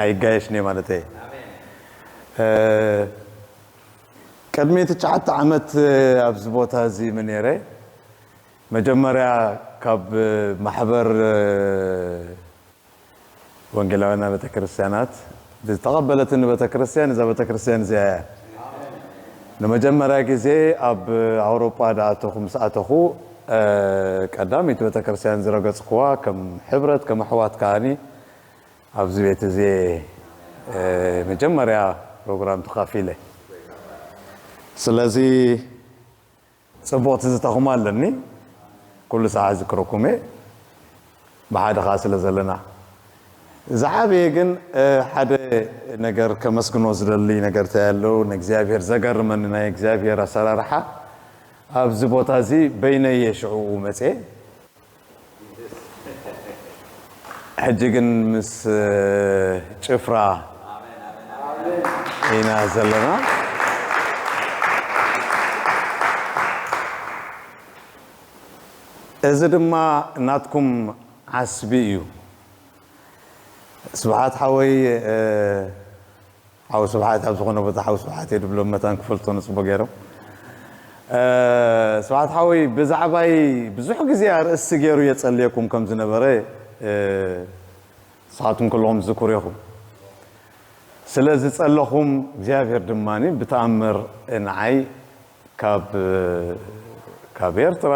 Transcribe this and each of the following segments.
ኣይጋየሽን እየ ማለት እየ። እ፣ ቅድሚ ትሽዓተ ዓመት ኣብዚ ቦታ እዚ ምን ነይረ፣ መጀመርያ ካብ ማሕበር ወንጌላውያን ቤተክርስትያናት ዝተቐበለትኒ ቤተክርስትያን እዛ ቤተክርስትያን እዚኣ እያ። ንመጀመርያ ግዜ ኣብ ኣውሮጳ ዝኣተኹ ምስ ኣተኹ፣ እ፣ ቀዳመይቲ ቤተክርስትያን ዝረገጽኩዋ ከም ሕብረት ከም ኣሕዋት ከኣኒ ኣብዚ ቤት እዚ፣ እ፣ መጀመርያ ፕሮግራም ተኻፊለ። ስለዚ ጽቡቕ ትዝታኹም ኣለኒ። ኩሉ ሰዓት ዝክረኩም እየ። ብሓደ ኸኣ ስለ ዘለና። ዝዓበየ ግን፣ እ፣ ሓደ ነገር ከመስግኖ ዝደሊ ነገር እንታይ ኣሎ? ንእግዚኣብሔር ዘገርመኒ ናይ እግዚኣብሔር ኣሰራርሓ ኣብዚ ቦታ እዚ በይነየ ሽዕኡ መጽየ። ሕጂ ግን ምስ፣ እ፣ ጭፍራ ኢና ዘለና። እዚ ድማ ናትኩም ዓስቢ እዩ። ስብሓት ሓወይ፣ እ፣ ሓው ስብሓት ኣብ ዝኾነ ቦታ ሓው ስብሓት እየ ድብሎ መታን ክፈልጦ ንጽቦ ገይሮም። እ፣ ስብሓት ሓወይ ብዛዕባይ ብዙሕ ግዜ ኣርእስቲ ገይሩ የጸልየኩም ከም ዝነበረ፣ እ፣ ንስኻትኩም ከለኹም ዝዝክሩ ኢኹም። ስለ ዝጸለኹም እግዚኣብሔር ድማ ብተኣምር ንዓይ ካብ፣ ካብ ኤርትራ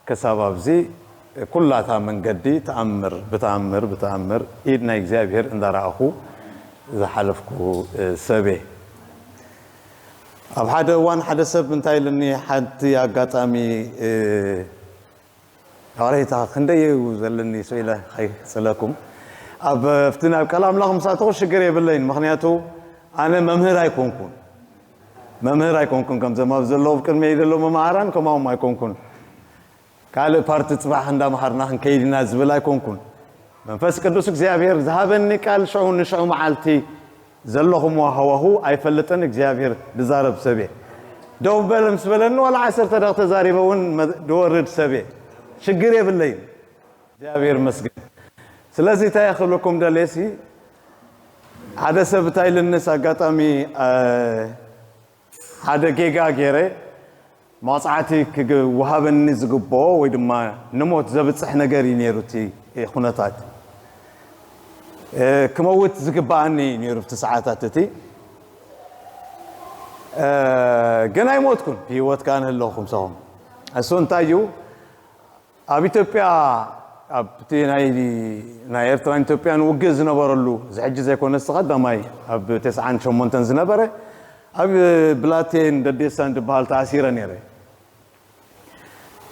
ክሳብ ኣብዚ ኩላታ መንገዲ ተኣምር ብተኣምር ብተኣምር ኢድ ናይ እግዚኣብሔር እንዳረኣኹ ዝሓለፍኩ፣ እ፣ ሰብ እየ። ኣብ ሓደ እዋን ሓደ ሰብ እንታይ ኢሉኒ፣ ሓንቲ ኣጋጣሚ፣ እ፣ ይቕሬታ፣ ክንደይ እዩ ዘለኒ ስኢለ ከይጽለኩም። ኣብ፣ ኣብቲ ናብ ቃል ኣምላኽ ምስ ኣተኹ ሽግር የብለይን፣ ምኽንያቱ ኣነ መምህር ኣይኮንኩን። መምህር ኣይኮንኩን፣ ከምዞም ኣብ ዘለዉ ቅድመይ ዘለዉ መማህራን ከማኦም ኣይኮንኩን። ካልእ ፓርቲ ጽባሕ እንዳምሃርና ክንከይድ ኢና ዝብል ኣይኮንኩን። መንፈስ ቅዱስ እግዚኣብሔር ዝሃበኒ ቃል ሽዑ ንሽዑ መዓልቲ ዘለኹምዎ ሃዋሁ ኣይፈልጥን፣ እግዚኣብሔር ዝዛረብ ሰብ እየ። ደው በል ምስ በለኒ ዋላ ዓሰርተ ደቂቕ ተዛሪበ እውን መ-፣ ድወርድ ሰብ እየ። ሽግር የብለይን። እግዚኣብሔር ይመስገን። ስለዚ እንታይ ክብለኩም ደልየሲ፣ ሓደ ሰብ እንታይ ኢልንስ ኣጋጣሚ፣ እ፣ ሓደ ጌጋ ገይረ መቕጻዕቲ ክወሃበኒ ዝግብኦ ወይ ድማ ንሞት ዘብጽሕ ነገር እዩ ነይሩ እቲ ኩነታት። እ፣ ክመውት ዝግብኣኒ እዩ ነይሩ እቲ ሰዓታት እቲ። እ፣ ግን ኣይሞትኩን፣ ብህይወት ከኣ ንህለኹ ምሳኹም። እሱ እንታይ እዩ? ኣብ ኢትዮጵያ፣ ኣብቲ ናይ፣ ናይ ኤርትራን ኢትዮጵያን ውግእ ዝነበረሉ፣ እዚ ሕጂ ዘይኮነስ እቲ ቀዳማይ ኣብ ተስዓን ሸሞንተን ዝነበረ፣ ኣብ ብላቴን ደዴሳን ዝበሃል ተኣሲረ ነይረ።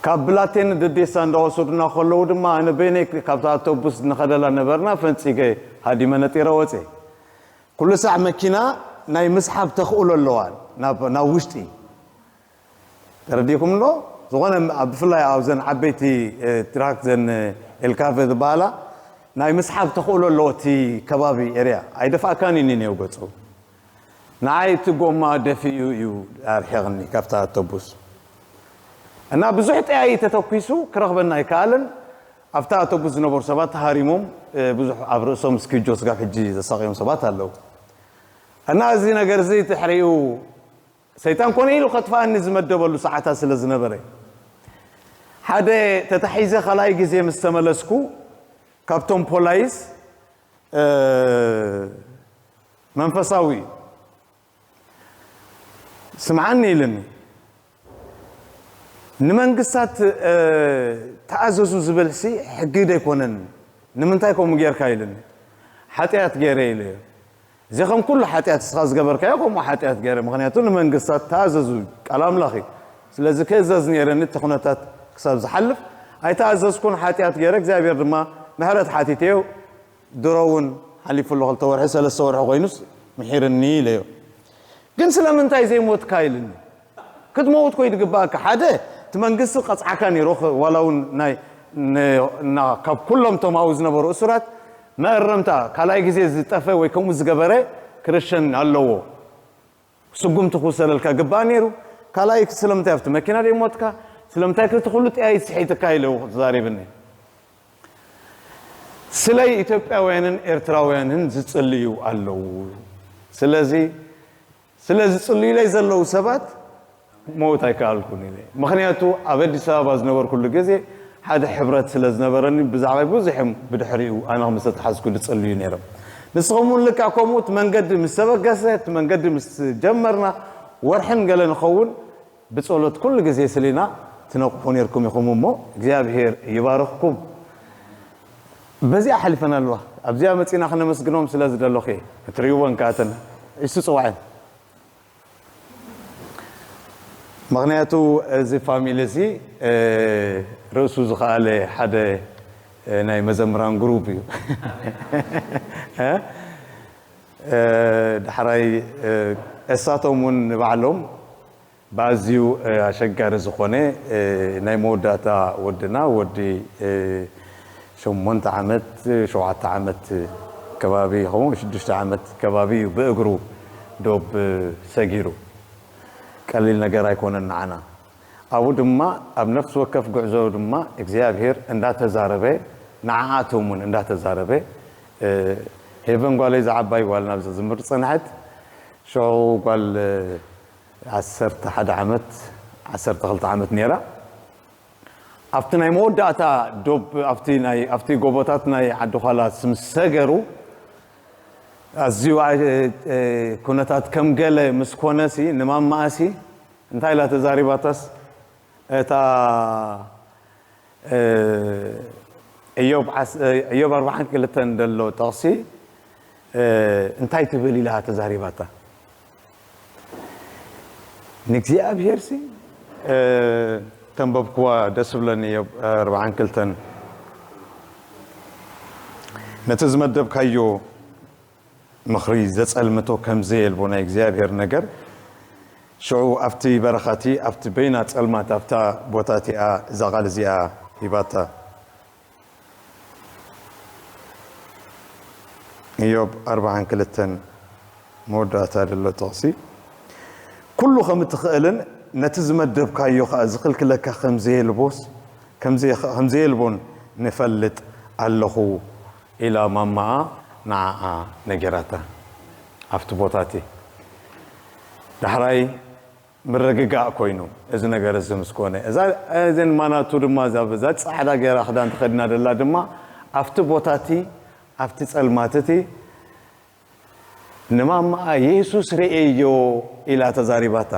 ካብ ብላቴን ደዴሳ እንዳወሰዱና ከለዉ ድማ፣ ኣነ በይነይ ካብታ ኣውቶቡስ ንኸደላ ነበርና፣ ፈንጺገ ሃዲመ ነጢረ ወጼ። ኩሉ ሳዕ መኪና ናይ ምስሓብ ተኽእሎ ኣለዋ ናብ፣ ናብ ውሽጢ። ተረዲእኩም ኣሎ? ዝኾነ ኣብ፣ ብፍላይ ኣብዘን ዓበይቲ፣ እ፣ ትራክት ዘን፣ እ፣ ኤልካቨ ዝበሃላ ናይ ምስሓብ ተኽእሎ ኣለዎ እቲ ከባቢ ኤርያ። ኣይደፍኣካን እዩ እኒኦ ገጹ። ንዓይ እቲ ጎማ ደፊኡ እዩ ኣርሒቕኒ ካብታ ኣውቶቡስ። እና ብዙሕ ጠያይ ተተኲሱ ክረኽበና ኣይከኣለን። ኣብታ ኣውቶቡስ ዝነበሩ ሰባት ተሃሪሞም፣ እ፣ ብዙሕ ኣብ ርእሶም ስኪጆ ስጋብ ሕጂ ዘሳቕዮም ሰባት ኣለዉ። እና እዚ ነገር እዚ ድሕሪኡ ሰይጣን ኮነ ኢሉ ከጥፍኣኒ ዝመደበሉ ሰዓታት ስለ ዝነበረ፣ ሓደ ተታሒዘ ካልኣይ ግዜ ምስ ተመለስኩ፣ ካብቶም ፖላይስ፣ እ፣ መንፈሳዊ እዩ። ስምዓኒ ኢልኒ። ንመንግስታት፣ እ፣ ተኣዘዙ ዝብልሲ ሕጊ ዶ ኣይኮነን? ንምንታይ ከምኡ ጌርካ ኢልኒ። ሓጢኣት ገይረ ኢለዮ። እዚ ከም ኩሉ ሓጢኣት እስኻ ዝገበርካዮ ከምኡ ሓጢኣት ገይረ፣ ምኽንያቱ ንመንግስታት ተኣዘዙ ቃል ኣምላኽ እዩ። ስለዚ ክእዘዝ ነይረኒ እቲ ኩነታት ክሳብ ዝሓልፍ ኣይተኣዘዝኩን፣ ሓጢኣት ገይረ፣ እግዚኣብሔር ድማ ምሕረት ሓቲተዮ። ድሮ እውን ሓሊፉ ኣሎ፣ ክልተ ወርሒ ሰለስተ ወርሒ ኮይኑስ ምሒርኒ ኢለዮ። ግን ስለምንታይ ዘይሞትካ ኢልኒ። ክትመውት ኮይ ዝግባእካ፣ ሓደ እቲ መንግስቲ ቀጽዓካ ነይሩ፣ ኸ-፣ ዋላ እውን ናይ ን-፣ እና ካብ ኩሎም እቶም ኣብኡ ዝነበሩ እሱራት መእረምታ፣ ካልኣይ ግዜ ዝጠፈ ወይ ከምኡ ዝገበረ ክርስቲያን ኣለዎ። ስጉምቲ ክውሰደልካ ግባእ ነይሩ። ካልኣይ ስለምንታይ ኣብቲ መኪና ዘይሞትካ? ስለምንታይ ክልተ ኩሉ ጥያይ ስሒትካ ኢለ ተዛሪብኒ። ስለይ ኢትዮጵያውያንን ኤርትራውያንን ዝጽልዩ ኣለዉ። ስለዚ ስለ ዝጽልዩለይ ዘለዉ ሰባት ምእት ኣይከኣልኩን ኢለ። ምኽንያቱ ኣብ ኣዲስ ኣበባ ዝነበርኩሉ ግዜ ሓደ ሕብረት ስለ ዝነበረኒ ብዛዕባይ ብዙሕ እዮም ብድሕሪኡ ኣነ ከም ዝተተሓዝኩ ዝጽልዩ ነይሮም። ንስኹም እውን ልክዕ ከምኡ እቲ መንገዲ ምስ ተበገሰ እቲ መንገዲ ምስ ጀመርና ወርሕን ገለ ንኸውን ብጸሎት ኩሉ ግዜ ስሊና ትነቕሑ ነርኩም ኢኹም እሞ እግዚኣብሔር ይባርኽኩም። በዚኣ ሓሊፈን ኣለዋ ኣብዚኣ መጺና ክነመስግኖም ስለ ዝደለኹ እየ። ክትርእይወን ከኣተን እሱ ጽዋዕን ምኽንያቱ እዚ ፋሚሊ እዚ ርእሱ ዝኸኣለ ሓደ ናይ መዘምራን ግሩፕ እዩ። ዳሕራይ እሳቶም እውን ንባዕሎም ብኣዝዩ ኣሸጋሪ ዝኾነ ናይ መወዳእታ ወድና ወዲ ሸሞንተ ዓመት ሸውዓተ ዓመት ከባቢ ይኸውን ሽዱሽተ ዓመት ከባቢ እዩ ብእግሩ ዶብ ሰጊሩ። ቀሊል ነገር ኣይኮነን ንዓና። ኣብኡ ድማ ኣብ ነፍሲ ወከፍ ጉዕዞ ድማ እግዚኣብሔር እንዳተዛረበ ንዓኣቶም እውን እንዳተዛረበ ሄቨን ጓለይ ዝዓባይ ጓል ናብ ዘዝምር ጽንሐት ሽዑ ጓል ዓሰርተ ሓደ ዓመት ዓሰርተ ክልተ ዓመት ነይራ ኣብቲ ናይ መወዳእታ ዶብ ኣብቲ ናይ ኣብቲ ጎቦታት ናይ ዓዲ ኳላ ምስ ሰገሩ ኣዝዩ ኩነታት ከም ገለ ምስ ኮነሲ ንማማኣሲ እንታይ ኢላ ተዛሪባታስ እታ እዮብ ዓስ- እዮብ ኣርባዓን ክልተን ዘሎ ጥቕሲ እንታይ ትብል ኢላ ተዛሪባታ ንእግዚኣብሔር ሲ ተንበብክዋ ደስ ብለኒ እዮብ ኣርባዓን ክልተን ነቲ ዝመደብካዮ ምኽሪ ዘጸልምቶ ከም ዘየልቦ ናይ እግዚኣብሔር ነገር ሽዑ ኣብቲ በረኻቲ ኣብቲ በይና ጸልማት ኣብታ ቦታ እቲኣ እዛ ቃል እዚኣ ሂባታ። ኢዮብ ኣርባዓን ክልተን መወዳእታ ደሎ ጥቕሲ ኩሉ ከም እትኽእልን ነቲ ዝመደብካዮ ኸኣ ዝኽልክለካ ከም ዘየልቦስ ከም ዘየልቦን ንፈልጥ ኣለኹ ኢላ ማማኣ ንዓኣ ነጊራታ ኣብቲ ቦታ እቲ ዳሕራይ ምርግጋእ ኮይኑ እዚ ነገር እዚ ምስ ኮነ እዛ እዘን ማናቱ ድማ እዛ በዛ ጻዕዳ ገይራ ክዳን ተኸዲና ደላ ድማ ኣብቲ ቦታ እቲ ኣብቲ ጸልማት እቲ ንማማኣ የሱስ ርእየዮ ኢላ ተዛሪባታ።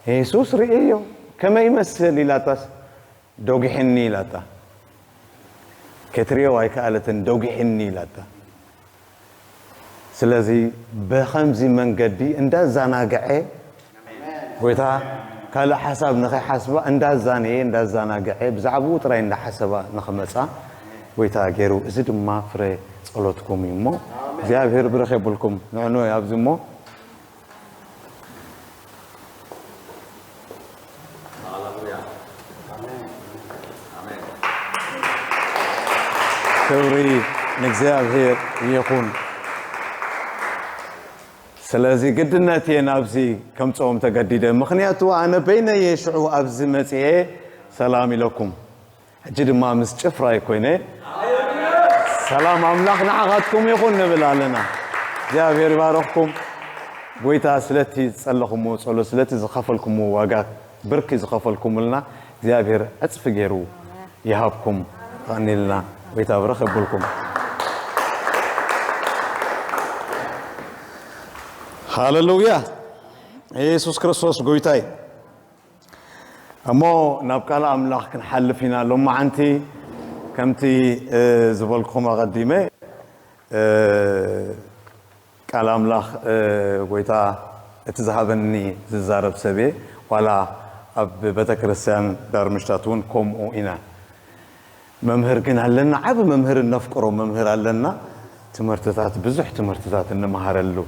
የሱስ ርእየዮ ከመይ ይመስል ኢላታስ ዶጊሕኒ ኢላታ። ክትርእዮ ኣይከኣለትን ዶጊሕኒ ኢላታ። ስለዚ ብኸምዚ መንገዲ እንዳዛናግዐ ጎይታ ካልእ ሓሳብ ንኸይሓስባ እንዳዛነየ እንዳዛናግዐ ብዛዕባኡ ጥራይ እንዳሓሰባ ንኽመፃ ጎይታ ገይሩ። እዚ ድማ ፍረ ጸሎትኩም እዩ እሞ እግዚኣብሔር ብርኽ የብልኩም። ንዕኑ ኣብዚ እሞ ክብሪ ንእግዚኣብሔር ይኹን። ስለዚ ግድነት እየ ናብዚ ከምፅኦም ተገዲደ፣ ምኽንያቱ ኣነ በይነየ ሽዑ ኣብዚ መፅኤ ሰላም ኢለኩም። ሕጂ ድማ ምስ ጭፍራይ ኮይነ ሰላም ኣምላኽ ንዓኻትኩም ይኹን ንብል ኣለና። እግዚኣብሔር ይባረኽኩም። ጎይታ ስለቲ ዝጸለኹምዎ ጸሎት ስለቲ ዝኸፈልኩምዎ ዋጋ ብርኪ ዝኸፈልኩምልና እግዚኣብሔር ዕጽፊ ገይሩ ይሃብኩም። ቐኒልና ጎይታ ብርኽ የብልኩም። ሃሌሉያ። ኢየሱስ ክርስቶስ ጎይታይ። እሞ ናብ ቃል ኣምላኽ ክንሓልፍ ኢና። ሎማዓንቲ ከምቲ ዝበልኩኹም ኣቐዲመ ቃል ኣምላኽ ጎይታ እቲ ዝሃበኒ ዝዛረብ ሰብ እየ። ዋላ ኣብ ቤተ ክርስቲያን ዳርምሽታት እውን ከምኡ ኢና። መምህር ግን ኣለና፣ ዓቢ መምህር እነፍቅሮ መምህር ኣለና። ትምህርትታት ብዙሕ ትምህርትታት እንመሃረሉ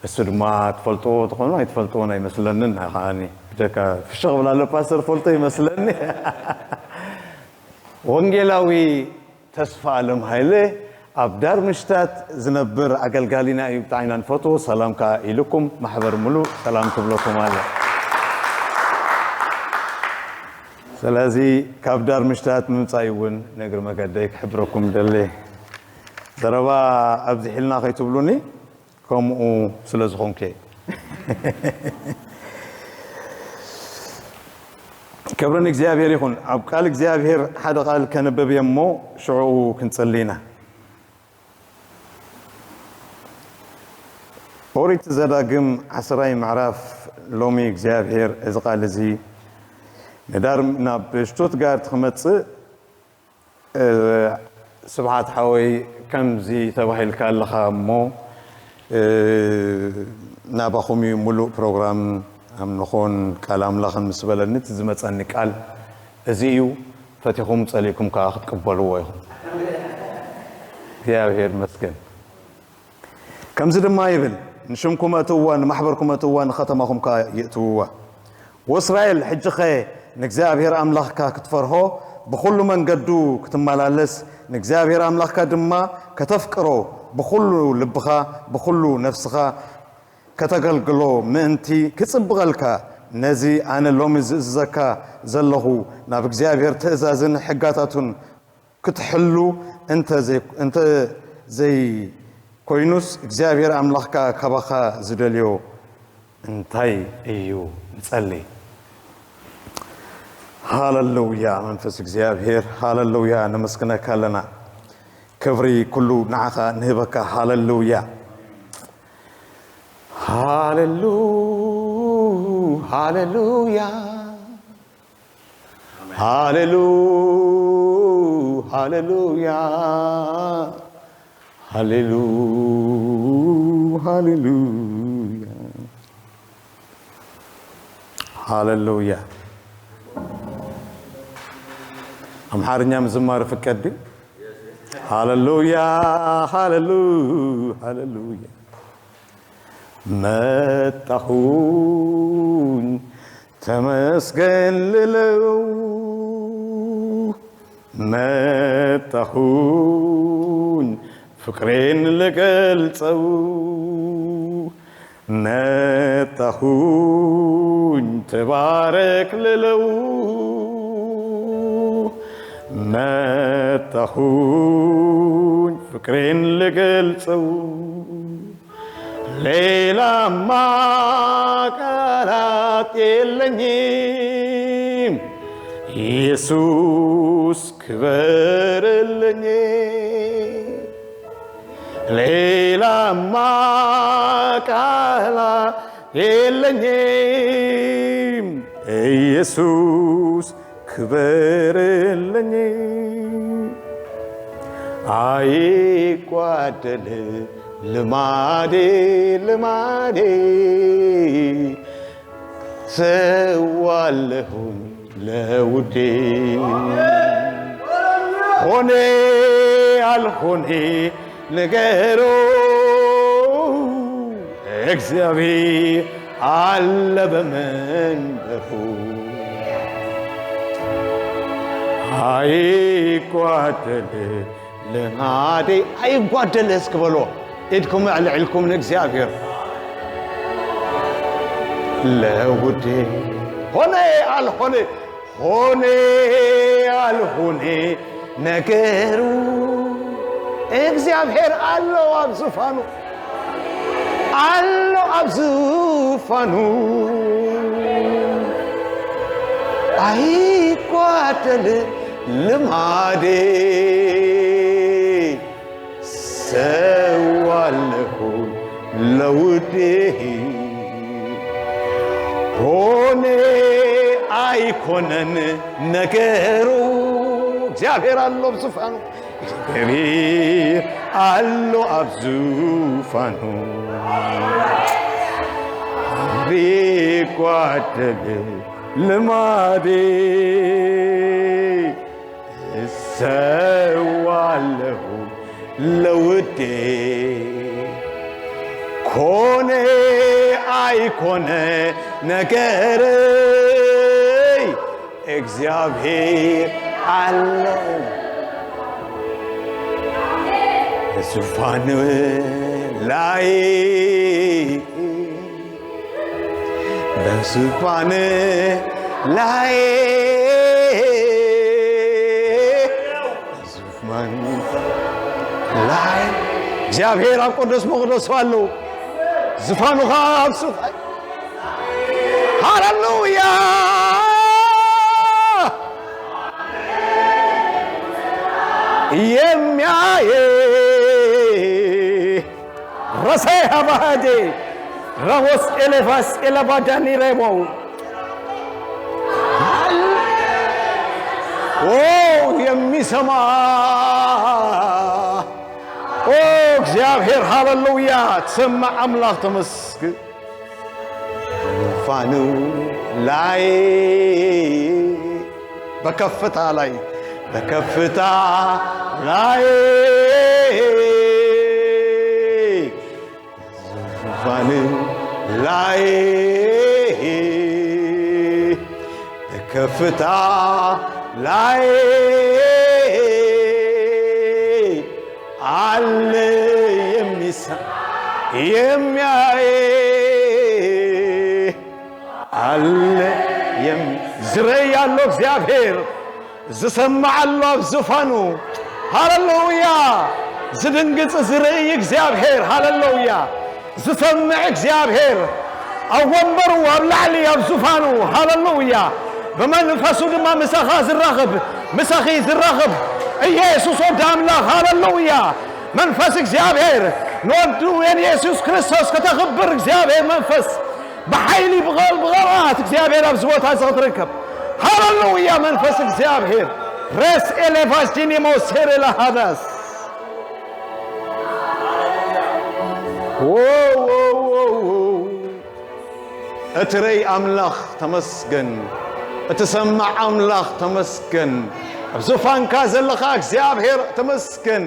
እሱ ድማ ትፈልጥዎ ትኾኑ ኣይትፈልጥዎን ኣይመስለንን። ከዓኒ ብጀካ ፍሽኽ ብላ ኣሎ ፓስተር ፈልጦ ይመስለኒ። ወንጌላዊ ተስፋ ኣለም ሃይለ ኣብ ዳርምሽታት ዝነብር ኣገልጋሊና እዩ። ብጣዕሚ ኢና ንፈትዎ። ሰላም ከኣ ኢልኩም ማሕበር ሙሉ ሰላም ክብለኩም ኣለ። ስለዚ ካብ ዳርምሽታት ምምጻይ እውን ነግሪ መገደይ ክሕብረኩም ደሊ። ዘረባ ኣብዚሒልና ከይትብሉኒ፣ ከምኡ ስለ ዝኾንኩ እየ። ክብሪ ንእግዚኣብሔር ይኹን። ኣብ ቃል እግዚኣብሔር ሓደ ቃል ከንብብ እየ እሞ ሽዑ ክንጽሊ ኢና። ኦሪት ዘዳግም ዓስራይ ምዕራፍ። ሎሚ እግዚኣብሔር እዚ ቃል እዚ ንዳር ናብ ሽቱትጋርት ክመጽእ፣ እ፣ ስብሓት ሓወይ ከምዚ ተባሂልካ ኣለኻ እሞ፣ እ፣ ናባኹም እዩ ምሉእ ፕሮግራም ኣምልኾን ቃል ኣምላኽን ምስ በለኒ እቲ ዝመጸኒ ቃል እዚ እዩ። ፈቲኹም ጸሊእኩም ከኣ ክትቅበልዎ ኢኹም። እግዚኣብሔር ይመስገን። ከምዚ ድማ ይብል፣ ንሽምኩም እትውዋ፣ ንማሕበርኩም እትውዋ፣ ንኸተማኹም ከኣ ይእትውዋ። ወእስራኤል፣ ሕጂኸ ንእግዚኣብሔር ኣምላኽካ ክትፈርሆ፣ ብኹሉ መንገዱ ክትመላለስ፣ ንእግዚኣብሔር ኣምላኽካ ድማ ከተፍቅሮ፣ ብኹሉ ልብኻ፣ ብኹሉ ነፍስኻ ከተገልግሎ ምእንቲ ክጽብቐልካ፣ ነዚ ኣነ ሎሚ ዝእዝዘካ ዘለኹ ናብ እግዚኣብሔር ትእዛዝን ሕጋታቱን ክትሕሉ እንተ ዘይ-፣ እንተ ዘይኮይኑስ፣ እግዚኣብሔር ኣምላኽካ ካባኻ ዝደልዮ እንታይ እዩ? ንጸሊ። ሃለሉያ፣ መንፈስ እግዚኣብሔር፣ ሃለሉያ፣ ነመስግነካ ኣለና። ክብሪ ኩሉ ንዓኻ ንህበካ። ሃለሉያ፣ ሃለሉ-፣ ሃለሉያ፣ ሃለሉ-፣ ሃለሉያ፣ ሃለሉ-፣ ሃለሉያ፣ ሃለሉያ። ኣምሓርኛ ምዝማር ፍቀድ ድዩ? ሃለሉያ፣ ሃለሉ-፣ ሃለሉያ። መጣኹኝ ተመስገን ልለው፣ መጣኹኝ ፍቅሬን ልገልጸው፣ መጣኹኝ ተባረክ ልለው፣ መጣኹኝ ፍቅሬን ልገልጸው። ሌላማ ቃላት የለኝም፣ ኢየሱስ ክበርልኝ። ሌላማ ቃላት የለኝም፣ ኢየሱስ ክበርልኝ። አይጓደል ልማዴ፣ ልማዴ ሰዋለሁኝ ለውዴ። ሆነ አልሆነ ነገሩ፣ እግዚአብሔር አለ በመንበሩ። አይጓደል ልማዴ፣ አይጓደል እስኪ በሎ። ኢድኩም ኣልዒልኩም ንእግዚኣብሔር። ለውዴ ሆነ አልሆነ፣ ሆነ አልሆነ ነገሩ፣ እግዚኣብሔር ኣሎ ኣብ ዙፋኑ፣ ኣሎ ኣብ ዙፋኑ። ኣይጓደል ልማዴ፣ ሰዋለኹ ለውዴ። ሆነ ኣይኮነን ነገሩ፣ እግዚኣብሔር ኣሎ ኣብ ዙፋኑ። እግዚኣብሔር ኣሎ ኣብ ዙፋኑ። ቢጓደል ልማዴ፣ እሰዋለሁ ለውዴ። ኮነ ኣይኮነ ነገረይ፣ እግዚኣብሔር ኣሎ ዙፋን ላይ። በዙፋን ላይ ዙፋን ላይ እግዚኣብሔር ኣብ ቅዱስ መቕደሱ ኣሎ። ዝፋኑ ኸዓ ኣብ ሱፍ ሃሌሉያ የሚያይ ረሳይ ሃባሃዴ ራቦስ ኤሌፋስ ኤላባዳኒ ሬቦ ኦ የሚሰማ ኦ እግዚአብሔር ሃሌሉያ ትሰማዕ አምላኽ ተመስገን። ዙፋኑ ላይ በከፍታ ላይ በከፍታ ላይ ዙፋን ላይ በከፍታ ላይ አለ የሚሰ የሚያይ አለ የሚ ዝረይ ኣሎ እግዚኣብሔር ዝሰማዕ ኣሎ ኣብ ዝፋኑ። ሃሌሉያ! ዝድንግጽ ዝርእይ እግዚኣብሔር። ሃሌሉያ! ዝሰምዕ እግዚኣብሔር ኣብ ወንበሩ ኣብ ላዕሊ ኣብ ዙፋኑ። ሃሌሉያ! ብመንፈሱ ድማ ምሳኻ ዝራኸብ ምሳኺ ዝራኸብ ኢየሱስ ወዲ ኣምላኽ። ሃሌሉያ! መንፈስ እግዚኣብሔር ንወዱ የን ኢየሱስ ክርስቶስ ከተኽብር እግዚኣብሔር መንፈስ ብሓይሊ ብቐል ብቐልኣት እግዚኣብሔር ኣብዚ ቦታ እዚ ክትርከብ። ሃሌሉያ መንፈስ እግዚኣብሔር ረስ ኤሌፋስ ዲኒሞ ሴሬላ ሃዳስ ዎ ዎ ዎ ዎ እትረይ ኣምላኽ ተመስገን። እትሰማዕ ኣምላኽ ተመስገን። ኣብ ዙፋንካ ዘለኻ እግዚኣብሔር ተመስገን።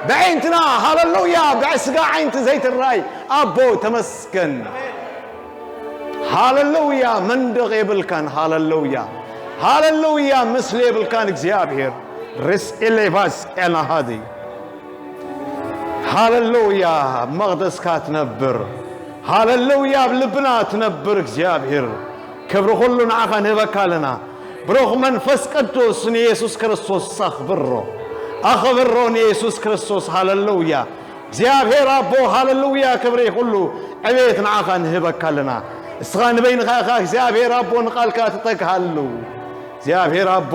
ብዓይንትና ሃሌሉያ ብስጋ ዓይንቲ ዘይትራይ ኣቦ ተመስገን። ሃሌሉያ መንደቕ የብልካን። ሃሌሉያ ሃሌሉያ ምስሊ የብልካን እግዚኣብሔር ርስ ኤሌፋስ ኤናሃዲ ሃሌሉያ ኣብ መቕደስካ ትነብር። ሃሌሉያ ኣብ ልብና ትነብር እግዚኣብሔር ክብሪ ኩሉ ንዓኻ ንህበካ ኣለና። ብሩኽ መንፈስ ቅዱስ ንየሱስ ክርስቶስ ኣኽብሮ ኣኽብሮ ንየሱስ ክርስቶስ ሃሌሉያ እግዚኣብሔር ኣቦ ሃሌሉያ ክብሪ ኩሉ ዕቤት ንዓኻ ንህበካ ኣለና። እስኻ ንበይንኻ ኢኻ እግዚኣብሔር ኣቦ ንቓልካ ትጠግሃሉ እግዚኣብሔር ኣቦ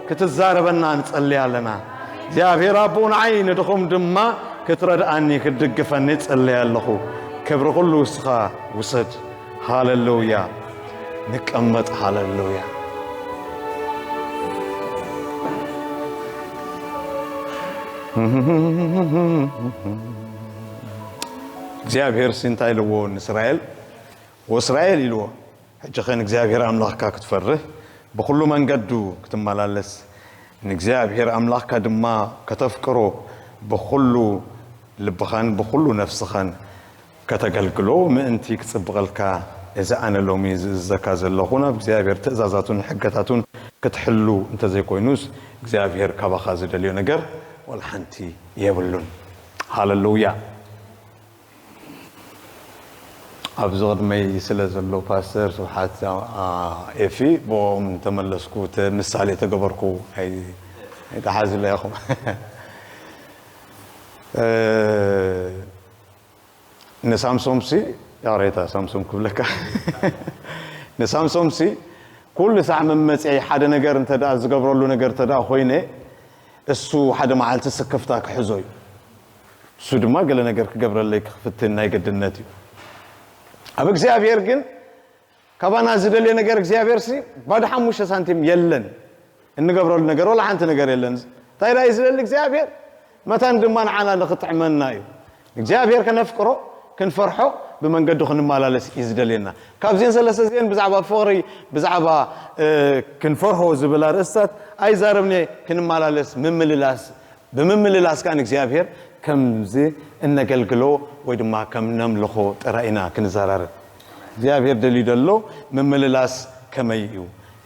ክትዛረበና ንጸልይ ኣለና። እግዚኣብሔር ኣቦ ንዓይ ንድኹም ድማ ክትረድኣኒ ክትድግፈኒ ጸልይ ኣለኹ። ክብሪ ኩሉ እስኻ ውሰድ። ሃሌሉያ ንቀመጥ ሃሌሉያ። እግዚኣብሔር ሲ እንታይ ኢልዎ ንእስራኤል? ወእስራኤል ኢልዎ ሕጂ ኸ ንእግዚኣብሔር ኣምላኽካ ክትፈርህ ብኹሉ መንገዱ ክትመላለስ ንእግዚኣብሔር ኣምላኽካ ድማ ከተፍቅሮ ብኹሉ ልብኻን ብኹሉ ነፍስኻን ከተገልግሎ ምእንቲ ክጽብቐልካ እዚ ኣነ ሎሚ ዝእዝዘካ ዘለኹ ናብ እግዚኣብሔር ትእዛዛቱን ሕገታቱን ክትሕሉ እንተዘይኮይኑስ እግዚኣብሔር ካባኻ ዝደልዮ ነገር ዋላ ሓንቲ የብሉን። ሃለሉያ። ኣብዚ ቅድመይ ስለ ዘሎ ፓስተር ስብሓት ኤፊ ብኦም እንተመለስኩ ምሳሌ ተገበርኩ ኣይተሓዝለ ኢኹም። ንሳምሶምሲ ያሬታ ሳምሶም ክብለካ ንሳምሶምሲ ኩሉ ሳዕ መመፅኢ ሓደ ነገር እንተ ዝገብረሉ ነገር እንተ ኮይነ እሱ ሓደ መዓልቲ ስክፍታ ክሕዞ እዩ። እሱ ድማ ገለ ነገር ክገብረለይ ክፍትን ናይ ግድነት እዩ። ኣብ እግዚኣብሔር ግን ካባና ዝደልዮ ነገር እግዚኣብሔር ሲ ባዶ ሓሙሽተ ሳንቲም የለን። እንገብረሉ ነገር ወላ ሓንቲ ነገር የለን። እንታይ ዳይ ዝደሊ እግዚኣብሔር መታን ድማ ንዓና ንኽጥዕመና እዩ። እግዚኣብሔር ከነፍቅሮ ክንፈርሖ ብመንገዱ ክንመላለስ እዩ ዝደልየና። ካብዚን ሰለስተ ዚን ብዛዕባ ፍቕሪ ብዛዕባ ክንፈርሆ ዝብል ኣርእስታት ኣይዛረብን እየ። ክንመላለስ ምምልላስ ብምምልላስ ከኣ ንእግዚኣብሔር ከምዚ እነገልግሎ ወይ ድማ ከም ነምልኾ ጥራይ ኢና ክንዘራረብ። እግዚኣብሔር ደልዩ ዘሎ ምምልላስ ከመይ እዩ?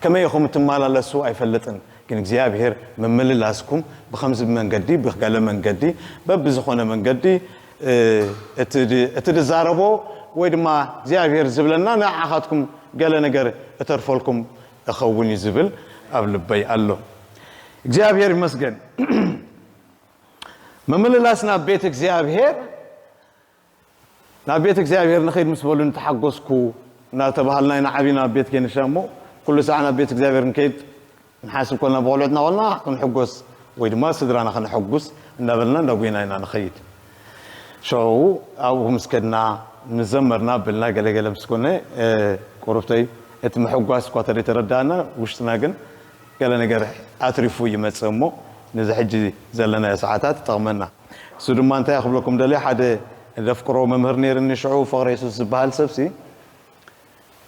ከመይ ኢኹም እትመላለሱ ኣይፈልጥን፣ ግን እግዚኣብሔር ምምልላስኩም ብኸምዚ መንገዲ ብገለ መንገዲ በብዝኾነ መንገዲ እቲ ድዛረቦ ወይ ድማ እግዚኣብሔር ዝብለና ንዓኻትኩም ገለ ነገር እተርፈልኩም እኸውን እዩ ዝብል ኣብ ልበይ ኣሎ። እግዚኣብሔር ይመስገን። ምምልላስ ናብ ቤት እግዚኣብሔር፣ ናብ ቤት እግዚኣብሔር ንኸይድ ምስ በሉ ንተሓጎስኩ እናተባሃልና ኢና ዓቢና ኣብ ቤት ኬንሻ እሞ፣ ኩሉ ሰዓት ናብ ቤት እግዚኣብሔር ንከይድ ንሓስብ ኮልና፣ ብቆልዑትና ኮልና ክንሕጎስ ወይ ድማ ስድራና ከነሐጉስ እንዳበልና እንዳጎይና ኢና ንኸይድ። ሸው ኣብኡ ምስ ከድና፣ ምስ ዘመርና፣ ብልና ገለገለ ምስ ኮነ፣ ቁሩብተይ እቲ ምሕጓስ እኳ ተደይተረዳእና፣ ውሽጥና ግን ገለ ነገር ኣትሪፉ ይመጽእ እሞ፣ ነዚ ሕጂ ዘለናዮ ሰዓታት ይጠቕመና። እሱ ድማ እንታይ ክብለኩም ደልየ፣ ሓደ ዘፍቅሮ መምህር ነይርኒ፣ ሽዑ ፍቕሪ የሱስ ዝበሃል ሰብሲ፣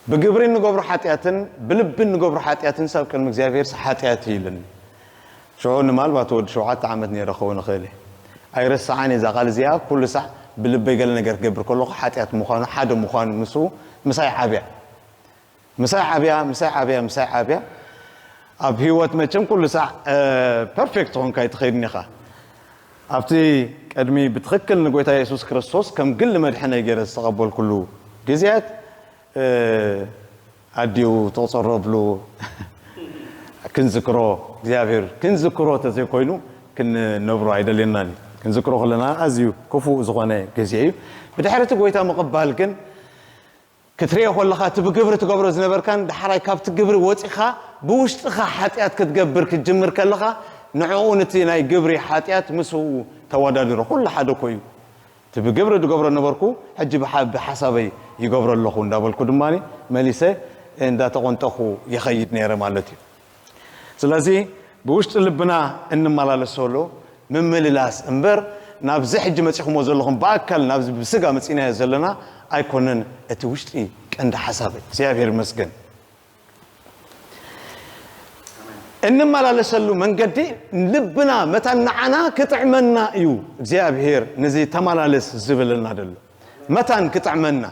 ብግብሪ እንገብሮ ሓጢኣትን ብልቢ እንገብሮ ሓጢኣትን ሳብ ቅድሚ እግዚኣብሔር ሓጢኣት እዩ ኢልኒ። ሽዑ ንማልባት ወዲ ሸውዓተ ዓመት ነይረ ክኸውን እኽእል እየ። ኣይረስዓን እየ እዛ ቃል እዚኣ። ኩሉ ሳዕ ብልበይ ገለ ነገር ክገብር ከለኹ ሓጢኣት ምዃኑ፣ ሓደ ምዃኑ ምስኡ ምሳይ ዓብያ። ምሳይ ዓብያ፣ ምሳይ ዓብያ፣ ምሳይ ዓብያ። ኣብ ህይወት መቸም ኩሉ ሳዕ ፐርፌክት ኾንካ ኣይትኸይድን ኢኻ። ኣብቲ ቀድሚ ብትኽክል ንጎይታ የሱስ ክርስቶስ ከም ግሊ መድሕነይ ገይረ ዝተቐበልኩሉ ግዜያት፣ ኣዲኡ ተቑፀሮ ብሉ ክንዝክሮ፣ እግዚኣብሔር ክንዝክሮ ተዘይኮይኑ ክንነብሮ ኣይደልየናን እዩ። ክንዝክሮ ከለና ኣዝዩ ክፉእ ዝኾነ ግዜ እዩ። ብድሕሪ እቲ ጎይታ ምቕባል ግን ክትርእዮ ከለኻ እቲ ብግብሪ ትገብሮ ዝነበርካን ዳሕራይ ካብቲ ግብሪ ወፂኻ ብውሽጥኻ ሓጢኣት ክትገብር ክትጅምር ከለኻ ንዕኡ ንቲ ናይ ግብሪ ሓጢኣት ምስኡ ተወዳድሮ። ኩሉ ሓደ እኮ እዩ። እቲ ብግብሪ ዝገብሮ ነበርኩ ሕጂ ብሓ- ብሓሳበይ ይገብሮ ኣለኹ እንዳበልኩ ድማ መሊሰ እንዳተቆንጠኹ ይኸይድ ነይረ ማለት እዩ። ስለዚ ብውሽጢ ልብና እንመላለሰሉ ምምልላስ እምበር ናብዚ ሕጂ መጺኹሞ ዘለኹም ብኣካል ናብዚ ብስጋ መጺናዮ ዘለና ኣይኮነን። እቲ ውሽጢ ቀንዲ ሓሳብ እግዚኣብሔር ይመስገን እንመላለሰሉ መንገዲ ልብና መታን ንዓና ክጥዕመና እዩ እግዚኣብሔር ነዚ ተመላለስ ዝብለና ዘሎ መታን ክጥዕመና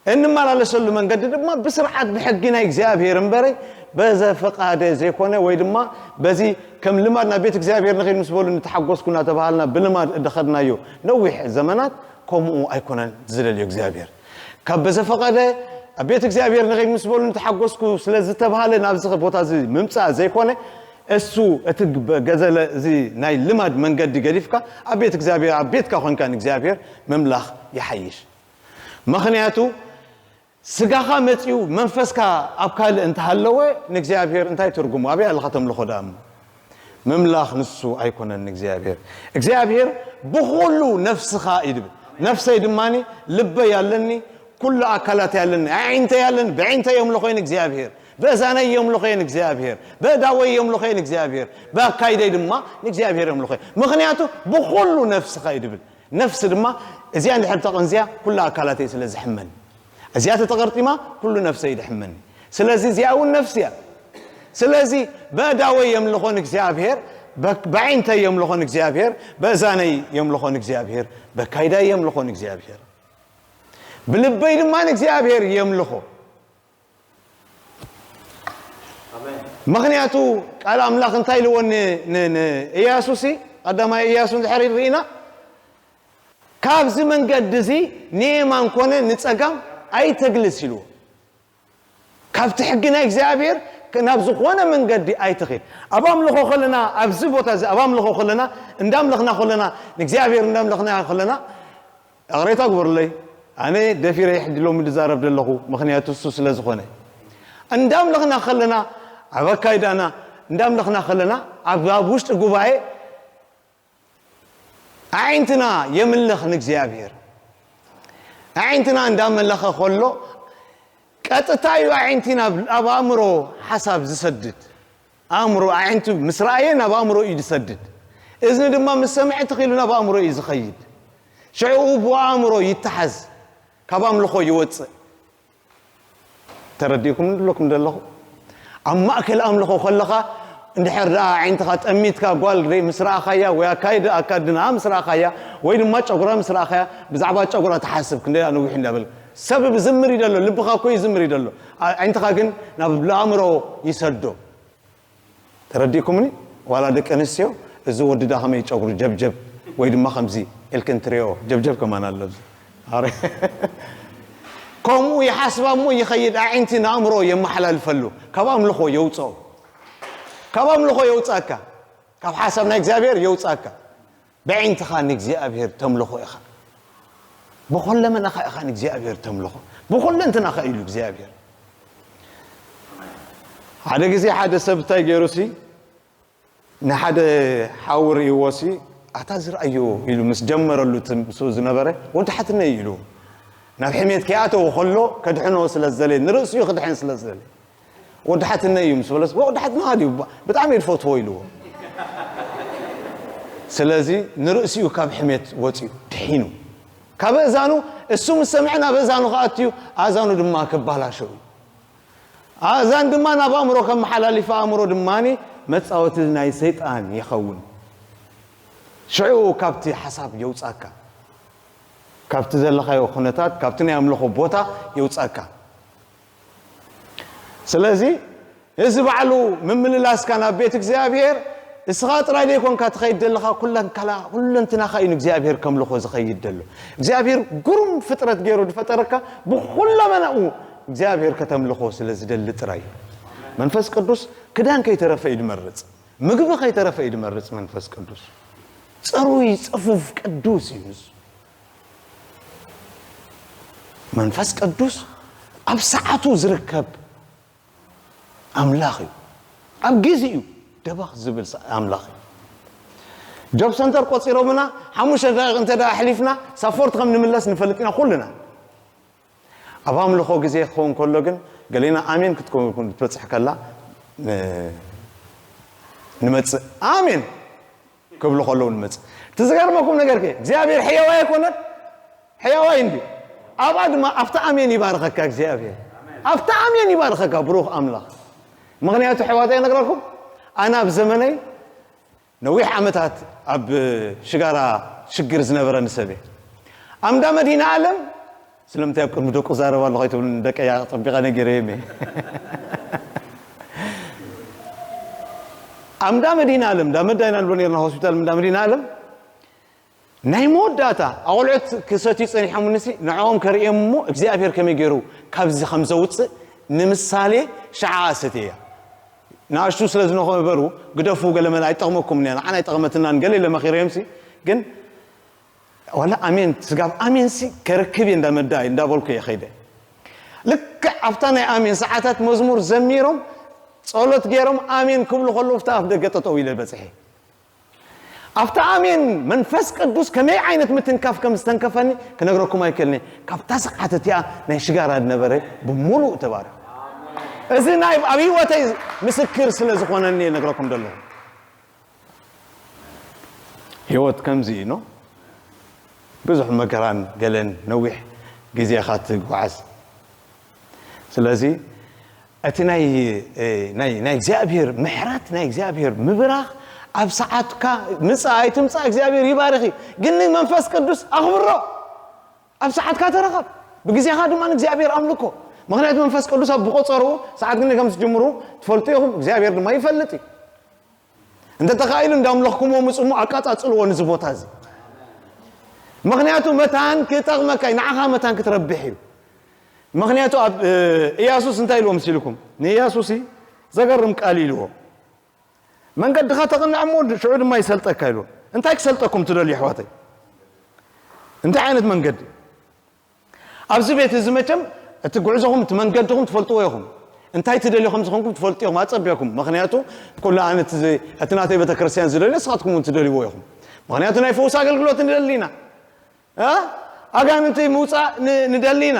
እንመላለሰሉ መንገዲ ድማ ብስርዓት ብሕጊ ናይ እግዚኣብሔር እምበረ በዘፈቃደ ዘይኮነ ወይ ድማ በዚ ከም ልማድ ናብ ቤት እግዚኣብሔር ንኸይድ ምስ በሉ ንተሓጎስኩ እናተባሃልና ብልማድ እደኸድናዮ ነዊሕ ዘመናት ከምኡ ኣይኮነን ዝደልዮ እግዚኣብሔር። ካብ በዘፈቀደ ኣብ ቤት እግዚኣብሔር ንኸይድ ምስ በሉ ንተሓጎስኩ ስለ ዝተባሃለ ናብዚ ቦታ እዚ ምምፃእ ዘይኮነ እሱ እቲ ገዘለ እዚ ናይ ልማድ መንገዲ ገዲፍካ ኣብ ቤት እግዚኣብሔር ኣብ ቤትካ ኮንካ ንእግዚኣብሔር ምምላኽ ይሓይሽ። ምኽንያቱ ስጋኻ መጺኡ መንፈስካ ኣብ ካልእ እንተሃለወ ንእግዚኣብሔር እንታይ ትርጉሙ? ኣበይ ኣለኻ ተምልኾ ደኣ እሞ? ምምላኽ ንሱ ኣይኮነን ንእግዚኣብሔር። እግዚኣብሔር ብኹሉ ነፍስኻ እዩ ድብል። ነፍሰይ ድማ ልበይ ኣለኒ፣ ኩሉ ኣካላተይ ኣለኒ፣ ኣዒንተይ ኣለኒ፣ ብዒንተይ የምልኾ ንእግዚኣብሔር፣ ብእዛነይ የምልኾ ንእግዚኣብሔር፣ በእዳወይ የምልኾ ንእግዚኣብሔር፣ ብኣካይደይ ድማ ንእግዚኣብሔር የምልኾ። ምኽንያቱ ብኹሉ ነፍስኻ እዩ ድብል። ነፍሲ ድማ እዚኣ እንድሕር ተቐንዝያ ኩሉ ኣካላተይ ስለ ዝሕመኒ፣ እዚኣ ተተቐርጢማ ኩሉ ነፍሰይ ድሕመኒ። ስለዚ እዚኣ እውን ነፍሲ እያ። ስለዚ በእዳወይ የምልኾን እግዚኣብሔር፣ በዐይንተይ የምልኾን እግዚኣብሔር፣ በእዛነይ የምልኾን እግዚኣብሔር፣ በካይዳይ የምልኾን እግዚኣብሔር፣ ብልበይ ድማ ንእግዚኣብሔር የምልኾ። ምኽንያቱ ቃል ኣምላኽ እንታይ ኢልዎ ንእያሱ ሲ ቀዳማይ እያሱ እንድሕር ርኢና ካብዚ መንገዲ እዚ ንየማን ኮነ ንፀጋም ኣይተግልስ ኢልዎ። ካብቲ ሕጊ ናይ እግዚኣብሔር ናብ ዝኾነ መንገዲ ኣይትኺድ። ኣብ ኣምልኾ ከለና ኣብዚ ቦታ እዚ ኣብ ኣምልኾ ከለና እንዳምለኽና ከለና ንእግዚኣብሔር እንዳምለኽና ከለና ኣቕሬታ ግበሩለይ። ኣነ ደፊረ ሕጂ ሎሚ ዝዛረብ ዘለኹ ምኽንያቱ እሱ ስለ ዝኾነ እንዳምለኽና ከለና ኣብ ኣካይዳና እንዳምለኽና ከለና ኣብ ውሽጢ ጉባኤ ኣዒንትና የምልኽ ንእግዚኣብሔር። ኣዒንትና እንዳመለኸ ከሎ ቀጥታ እዩ ኣዒንቲ ናብ ኣብ ኣእምሮ ሓሳብ ዝሰድድ። ኣእምሮ ኣዒንቱ ምስ ረኣየ ናብ ኣእምሮ እዩ ዝሰድድ። እዝኒ ድማ ምስ ሰምዐ ትኺሉ ናብ ኣእምሮ እዩ ዝኸይድ። ሽዕኡ ብኣእምሮ ይተሓዝ፣ ካብ ኣምልኾ ይወፅእ። ተረዲእኩም ንብለኩም ዘለኹ ኣብ ማእከል ኣምልኾ ከለኻ እንድሕር ደኣ ኣዒንትኻ ጠሚትካ ጓል ርእ ምስ ረኣኻያ ወይ ኣካይዳ ኣካድና ምስ ረኣኻያ ወይ ድማ ጨጉራ ምስ ረኣኻያ ብዛዕባ ጨጉራ ትሓስብ ክንደይ ነዊሕ እንዳበል ሰብ ዝምር ይደሎ ልብኻ እኮ ይዝምር ይደሎ ኣዒንትኻ ግን ናብ ኣእምሮ ይሰዶ። ተረዲእኩምኒ? ዋላ ደቂ ኣንስትዮ እዚ ወዲ ዳ ከመይ ጨጉሩ ጀብጀብ ወይ ድማ ከምዚ ኢልክን ትሪኦ ጀብጀብ ከማን ኣሎ ኣብዚ። ኣረ ከምኡ ይሓስባ እሞ ይኸይድ፣ ኣዒንቲ ንኣእምሮ የመሓላልፈሉ። ካብ ኣምልኾ የውፅኦ። ካብ ኣምልኾ የውፃካ። ካብ ሓሳብ ናይ እግዚኣብሔር የውፃካ። ብዒንትኻ ንእግዚኣብሔር ተምልኾ ኢኻ። ብኾለመናኻ ኢኻ ንእግዚኣብሔር ተምልኾ። ብኹለንትናኻ ኢሉ እግዚኣብሔር። ሓደ ግዜ ሓደ ሰብ እንታይ ገይሩ ሲ ንሓደ ሓዊ ርእይዎ ሲ ኣታ ዝረኣዮ ኢሉ ምስ ጀመረሉ እቲ ምስኡ ዝነበረ ወዲ ሓትነይ ኢሉ ናብ ሕሜት ከይኣተወ ከሎ ከድሕኖ ስለ ዝደለየ ንርእሲኡ ክድሕን ስለ ዝደለየ ወዲ ሓትነይ እዩ ምስ በለስ ወዲ ሓትነኻ ድዩ ብጣዕሚ እየ ዝፈትዎ ኢልዎ። ስለዚ ንርእሲኡ ካብ ሕሜት ወፂኡ ድሒኑ ካብ እዛኑ እሱ ምስ ሰምዐ ናብ እዛኑ ክኣትዩ ኣዛኑ ድማ ክባላሸው እዩ። ኣእዛን ድማ ናብ ኣእምሮ ከመሓላልፍ ኣእምሮ ድማ መፃወቲ ናይ ሰይጣን ይኸውን። ሽዑ ካብቲ ሓሳብ የውፃካ፣ ካብቲ ዘለኻዮ ኩነታት፣ ካብቲ ናይ ኣምልኾ ቦታ የውፃካ። ስለዚ እዚ ባዕሉ ምምልላስካ ናብ ቤት እግዚኣብሔር እስኻ ጥራይ ዘይኮንካ ትኸይድ ዘለኻ ኩለንካላ ኩለንትናኻ እዩ ንእግዚኣብሔር ከምልኾ ዝኸይድ ዘሎ። እግዚኣብሔር ግሩም ፍጥረት ገይሩ ዝፈጠረካ ብኩለመናኡ እግዚኣብሔር ከተምልኾ ስለ ዝደሊ ጥራይ እዩ። መንፈስ ቅዱስ ክዳን ከይተረፈ እዩ ዝመርፅ፣ ምግቢ ከይተረፈ እዩ ዝመርፅ። መንፈስ ቅዱስ ፅሩይ ፅፉፍ ቅዱስ እዩ። ንሱ መንፈስ ቅዱስ ኣብ ሰዓቱ ዝርከብ ኣምላኽ እዩ። ኣብ ግዜኡ ደበኽ ዝብል ኣምላኽ እዩ። ጆብ ሰንተር ቆፂሮምና ሓሙሽተ ደቂቕ እንተ ኣሕሊፍና ሳፎርት ከም ንምለስ ንፈልጥ ኢና ኩልና። ኣብ ኣምልኾ ግዜ ክኸውን ከሎ ግን ገሌና ኣሜን ክትከውን ክትበፅሕ ከላ ንመፅእ ኣሜን ክብሉ ከለዉ ንመፅእ። እቲ ዝገርመኩም ነገር ከ እግዚኣብሔር ሕያዋይ ኣይኮነን? ሕያዋይ እንዲ ኣብኣ ድማ ኣብቲ ኣሜን ይባርኸካ እግዚኣብሔር። ኣብቲ ኣሜን ይባርኸካ ብሩኽ ኣምላኽ። ምኽንያቱ ሕዋታ ይነግረኩም ኣነ ኣብ ዘመነይ ነዊሕ ዓመታት ኣብ ሽጋራ ሽግር ዝነበረ ንሰብ እየ። ኣምዳ መዲና ኣለም ስለምንታይ ኣብ ቅድሚ ደቁ ዛረብ ኣለኹ ኣይትብሉን ደቀያ ፀቢቐ ነጊረዮም እየ። ኣምዳ መዲና ኣለም ዳ መዳይና ንብሎ ነርና ሆስፒታል ምዳ መዲና ኣለም ናይ መወዳእታ ኣቆልዑት ክሰትዩ ጸኒሖም ንሲ ንዕኦም ከርእዮም እሞ እግዚኣብሔር ከመይ ገይሩ ካብዚ ከም ዘውፅእ ንምሳሌ ሸዓ ኣሰትየያ። ንኣሽቱ ስለ ዝነበሩ ግደፉ ገለ መለ ኣይጠቕመኩም እያ ንዓና ኣይጠቕመትናን ገለ ኢለ መኺረዮም ሲ ግን ዋላ ኣሜን ስጋብ ኣሜን ሲ ከርክብ እየ እንዳመዳ እንዳበልኩ እየ ኸይደ። ልክዕ ኣብታ ናይ ኣሜን ሰዓታት መዝሙር ዘሚሮም ጸሎት ገይሮም ኣሜን ክብሉ ከለዉ ፍታ ኣፍ ደገ ጠጠው ኢለ በጽሐ። ኣብቲ ኣሜን መንፈስ ቅዱስ ከመይ ዓይነት ምትንካፍ ከም ዝተንከፈኒ ክነግረኩም ኣይክእልን እየ። ካብታ ሰዓት እቲኣ ናይ ሽጋራ ዝነበረ ብምሉእ ተባሪኹ። እዚ ናይ ኣብ ህይወተይ ምስክር ስለ ዝኾነኒ እየ ነግረኩም ዘለኹ። ህይወት ከምዚ እዩ ኖ ብዙሕ መከራን ገለን ነዊሕ ግዜኻ ትጓዓዝ። ስለዚ እቲ ናይ ናይ ናይ እግዚኣብሔር ምሕረት ናይ እግዚኣብሔር ምብራኽ ኣብ ሰዓትካ ምጻእ ኣይትምጻእ እግዚኣብሔር ይባርኽ እዩ። ግን መንፈስ ቅዱስ ኣኽብሮ ኣብ ሰዓትካ ተረኸብ ብግዜኻ ድማ እግዚኣብሔር ኣምልኮ። ምክንያቱ መንፈስ ቅዱስ ኣብ ብቆጸሩ ሰዓት ግን ከም ዝጅምሩ ትፈልጡ ኢኹም እግዚኣብሔር ድማ ይፈልጥ እዩ። እንተ ተኻኢሉ እንዳምለኽኩሞ ምጹ እሞ ኣቃጻጽልዎ ንዚ ቦታ እዚ። ምኽንያቱ መታን ክጠቕመካ እዩ፣ ንዓኻ መታን ክትረብሕ እዩ። ምኽንያቱ ኣብ እያሱስ እንታይ ኢልዎ ምስ ኢልኩም ንእያሱስ ዘገርም ቃል ኢልዎ መንገድኻ ተቕንዕ እሞ ሽዑ ድማ ይሰልጠካ ኢልዎ። እንታይ ክሰልጠኩም ትደልዩ ኣሕዋተይ? እንታይ ዓይነት መንገዲ? ኣብዚ ቤት እዚ መቸም እቲ ጉዕዞኹም እቲ መንገድኹም ትፈልጥዎ ኢኹም። እንታይ ትደልዩ ከም ዝኾንኩም ትፈልጡ ኢኹም ኣጸቢቕኩም። ምኽንያቱ ኩሉ ኣነ እቲ ዚ- እቲ ናተይ ቤተክርስትያን ዝደልዮ ንስኻትኩም እውን ትደልይዎ ኢኹም። ምኽንያቱ ናይ ፈውሲ ኣገልግሎት ንደሊ ኢና። እ? ኣጋንንቲ ምውፃእ ን- ንደሊ ኢና።